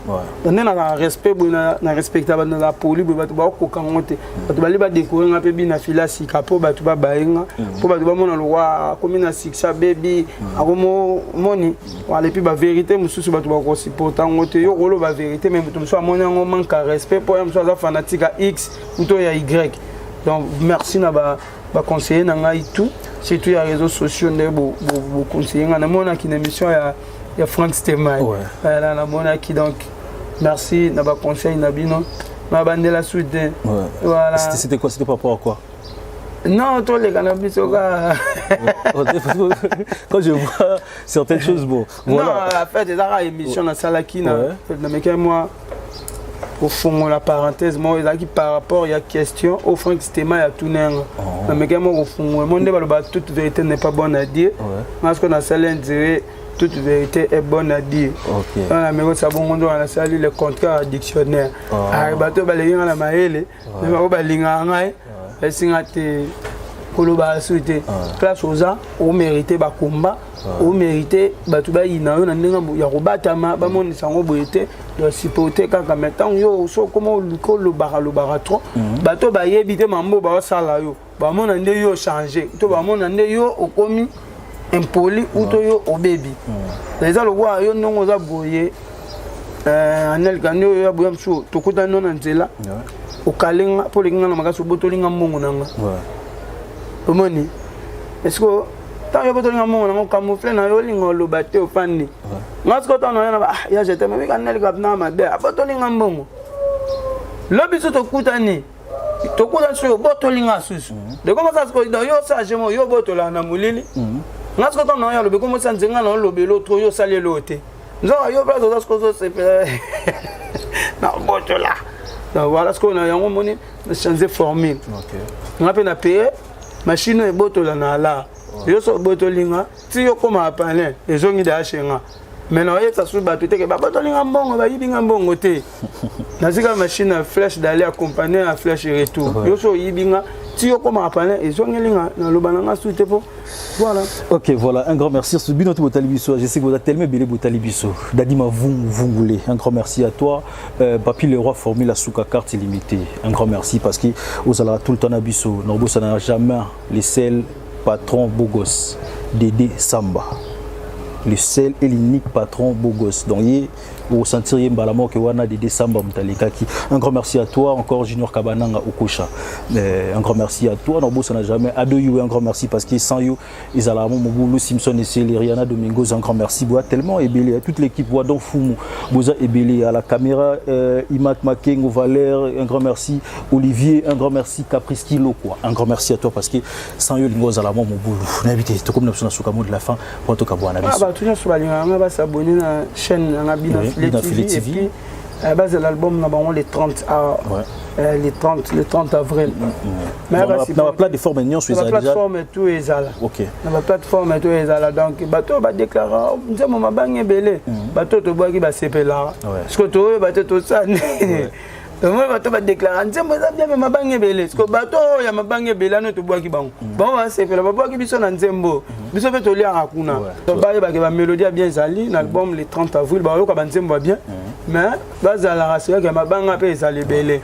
Nde na respect boye, na respecte bato, na poli boye, bato baokoka yango te. Bato bali badécouvrir nga mpe bina fila sika mpo bato babaye nga, mpo bato bamona lokwa akomi na succès, abebi, akomomoni wala. Et puis bavérité mosusu bato bakosupporte yango te. Yo koloba vérité, mais moto mosusu amoni yango manque ya respect, mpo ya mosusu aza fanatique ya X to ya Y. Donc merci na baconseiller na ngai tout, surtout ya réseaux sociaux nde boconseiller ngai. Namonaki na émission ya Frank Stemay. Voilà, namonaki. Donc merci na baconseil na bino, na bandela su te. Voilà. C'était quoi? C'était par rapport à quoi? Non, toleka na biso kaka. Quand je vois certaines choses, bon, voilà. Non, en fait ezaka émission nasalaki na namekaki mwa kofongola parenthèse moko, ezalaki par rapport ya question oyo Frank Stema ya tunenga. Namekaki mwa kofongola mo nde baloba toute vérité n'est pas bonne à dire. Nga sikoyo nasali indire toute vérité est bonne à dire. Wana nameki osala bongo, ndo nasali le contraire ya dictionnaire. Bato balingi nga na mayele, oyo balingaka ngai esinga te koloba su te. Place oza, omérite bakomba, omérite bato bayina yo na ndenge ya kobatama, bamonisa yango boye te. Donc supporte kaka. Mais ntango yo so okoma oluka olobaka lobaka trop, bato bayebi te mambo baosala yo, bamona nde yo change to bamona nde yo okomi impoli ou to yo obebi. Eza lokola yo ndongo oza boye, Anelka, nde oyo ya boya mosusu tokutani no na nzela, okalenga mpo olingi nga na makasi, obotolinga mbongo na nga. Omoni, est-ce que ntango yo botolinga mbongo nango, camoufle na yo, olinga oloba te, ofandi nga siko ntango na yo na ya je t'aime mika Anelka na mabe abotolinga mbongo, lobi so tokutani, tokutani soki obotolinga susu dekomasa sikoyo, yo osage mo yo obotolaka na molili nga siko ntango na yo alobi komosala nzenga na olobelo to yo osali elo te, nzoka yo place oza sikoyo ozosepela na obotola. Donc voilà, sikoyo na yango omoni na change formule nga mpe na paye machine oyo ebotola na ala yo so obotolinga ti yo kóma palin ezongi daya chez nga. Mais naoyebisa susu bato teke babotolinga mbongo, bayibi nga mbongo te. Nazika machine ya flèche d'aller accompagné ya flèche retour. Yo so oyibi nga ti yo kóma palin ezongeli nga, naloba na nga su te mpo voilà. Ok, voilà, un grand merci. Bino Botali Biso. Je sais que vous êtes tellement belé Botali Biso. Dadi Mavung Vungule, un grand merci à toi. Papi le roi formule la souka carte illimitée. Un grand merci parce que vous allez tout le temps na biso. Norbo, ça n'a jamais les seuls patron beau gosse. Dédé Samba. Le seul et l'unique patron beau gosse. Donc, il osentir ye mbala moko wana Dédé Samba motalekaki. Un grand merci à toi encore, Junior Kabananga Okosha. Un grand merci à toi, nobosana jamais Ado You, un grand merci parce que sans you ezala mo mobulu. Simpson Eseli, Rihanna Domingos, un grand merci. Boa tellement ebele, toute l'équipe Wadon Fumu boza ebele à la caméra, Imak Makengo Valère, un grand merci. Olivier, un grand merci. Caprice Kilo quoi, un grand merci à toi parce que sans yo lingo ezala mo mobulu. Nayebi te, tokomi na biso na suka, mot de la fin po tokabwana biso. Bato nyonso balingaka nga basabone na chaîne nanga Bina Filet TV, et puis bazela album na bango le 30 le 30, le 30 avril. Na baplateforme nyonso ezala? Plateforme tout ezala, na baplateforme tout ezala. Donc bato oyo badéclara nzembo mabangi ebele, bato oyo tobwaki basepelaka parce que toyeba te tosala nini. Omoi bato badéclara nzembo eza bien, mais mabangi ebele, parce que bato oyo ya mabangi ebele ano tobwaki bango, bango basepela, babwaki biso na nzembo, biso mpe toliaka kuna. Bayebake bamélodie ya bien ezali na album le 30 avril, bayoka banzembo ya bien, mais bazalaka seyaka ya mabanga mpe ezala ebele.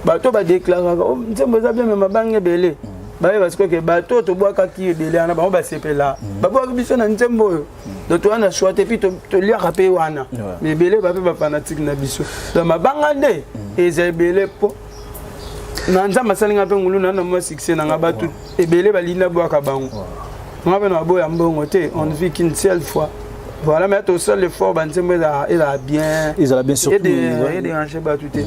Bato badéclaraka nzembo eza bien, mais mabanga ebele, bayeba sikoyo ke bato oyo tobwakaki ebele wana, bango basepela, babwaki biso na nzembo oyo. Donc toza na choix te, puis toliaka mpe wana ebele bape bafanatike na biso. Donc mabanga nde eza ebele mpo na Nzambe asalinga mpe ngulu na mwa succès nanga, bato ebele balinda bwaka bango, nga mpe na baboya mbongo te. On ne vit qu'une seule fois, voilà. Mais tosala effort, banzembo ezala bien. Ezala bien surtout. Edérange bato te,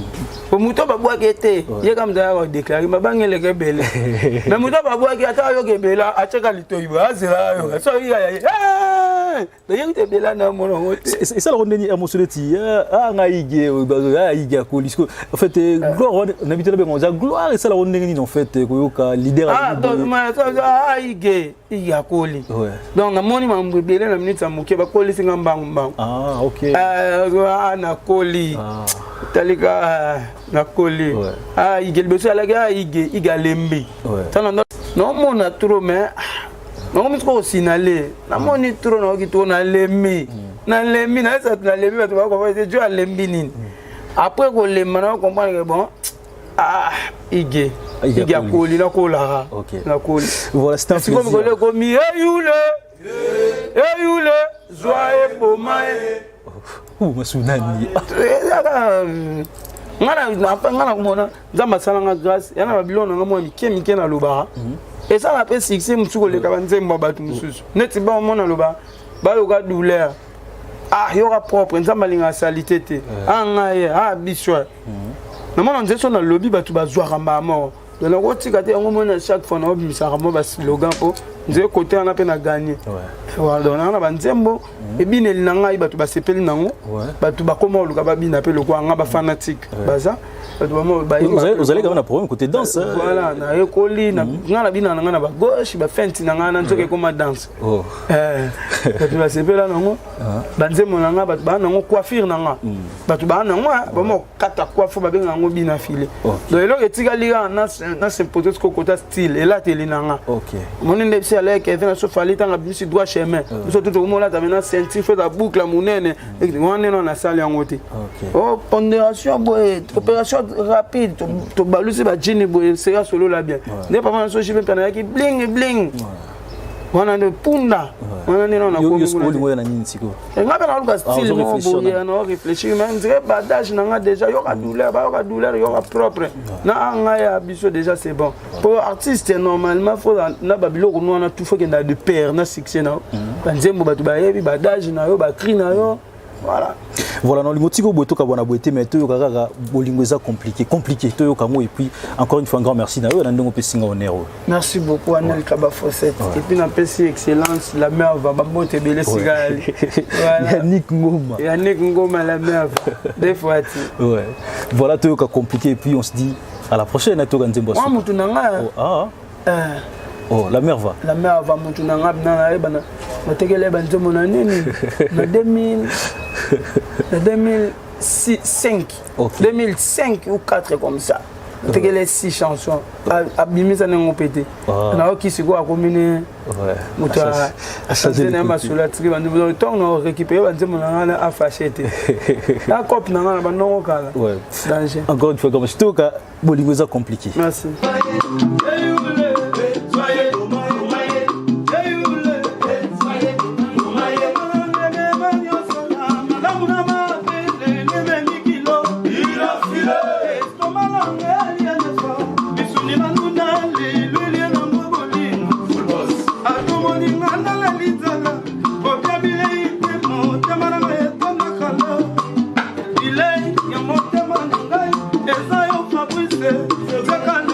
po moto babwaki te, ye ka moto ayaka kodéclare mabanga eleka ebele, mais moto babwaki ata ayoka ebele, atiaka litoi boye, azela ayoka so ya ye. Nayebi te ebela na mona yango te. Esalaka ndenge ya moso neti ah ngai ige ah ige akoli siko en fait eh, gloire wana nayebi te nabenga eza gloire esalaka ndenge nini en fait eh, koyoka leader ah donc ah ige ige akoli donc namoni mambo ebele na minute ya moke bakolisi nga mbangu mbangu ah ok ah nakoli ah. talika ah, nakoli ah ige liboso alaki ah ige ige alembi tana naomona trop mais ah, nakomi sikoyo kosinale namoni trop nayoki trop nalembi nalembi nayesa nalembi bato bakokomprendre jo alembi nini après kolemba na comprendre que bon ah ige ige akoli nakolaka nakoli voilà c'est un plaisir mikolo ekomi eyule eyule zwa eboma ye masunani ezaka nga nakomona nzambe asala nga grâce ya na babiloko na nga mwa mike mike nalobaka mhm. esala mpe succès mosusu koleka banzembo ya bato mosusu neti baomona aloba bayoka douleur ah yoka propre nzambe alingaka salite te ah ngai ah biso mhm. namona nzete so nalobi bato bazwaka mbala moko donc nakotika te yango mona chaque fois naobimisaka mwa baslogan mpo nzee kote wana mpe na gagne donc nanga na banzembo mhm. ebineli na ngai bato basepeli nango bato bakoma koluka babina mpe lokola nga bafanatike baza ozali kaka na problème côté danse voilà nayekoli mhm. nga na bina na nga na bagauche bafenti na ngai na nzoka ekoma danse oh. eh, bato basepela nango ah. banzembo na nga bato baa nango coiffure na nga mm. bato baa nango ah, bama kokata coiffe babenga yango bina file donc eloko etikali kaka na s'impose siko kota style elateli na nga omoni nde biso aleke eve na so fali ntango abimisi droit chemin biso tu tokomolata mena ceinture fo eza boucle ya monene wana nde nasali yango te oh, pondération boye opération rapide tobalusi bajini boye seka solola bien nde papa na so jibe mpe nayaki bling bling wana nde punda wana nde nakomi na nini sikoyo eh, nga mpe naluka style moko boye na réfléchir mais ndire badage na nga déjà yoka douleur bayoka douleur yoka propre na ngai ya biso déjà c'est bon po artiste normalement fo na babiloko no wana tout fo kenda de pair na succès na yo mhm. banzembo bato bayebi badage na yo bacri na yo voilà voilà na olingo tika boye tokabwana boye te mais toyoka kaka bolingo eza compliqué compliqué toyoka yango et puis encore une fois un grand merci na yo na ndenge opesi nga honneur oyo merci beaucoup anel ouais. kaba fossette ouais. et puis napesi excellence la merva bambote ebele sika yali yannick ngoma yannick ngoma la merva des fois ti ouais. voilà toyoka compliqué et puis on se dit à la prochaine toyoka nzembo ya motu na nga oh, ah. Eh. Oh, la mer va. La mer va mutu na nga na nayeba na natekela ye banzembo na nini na 2000 na 2005 okay. 2005 ou 4 comme ça natekela ye 6 chansons abimisa ndenge mpe te ah. nayoki sikoyo akomi ne moto achange na ye masolo atiki banzembo ntango na récupéré banzembo na ngai afashe te na cope na ngai na bandongo kala danger encore une fois comme toka bolingo eza compliqué merci Bilei ya motema na ngai eza yo Fabrice.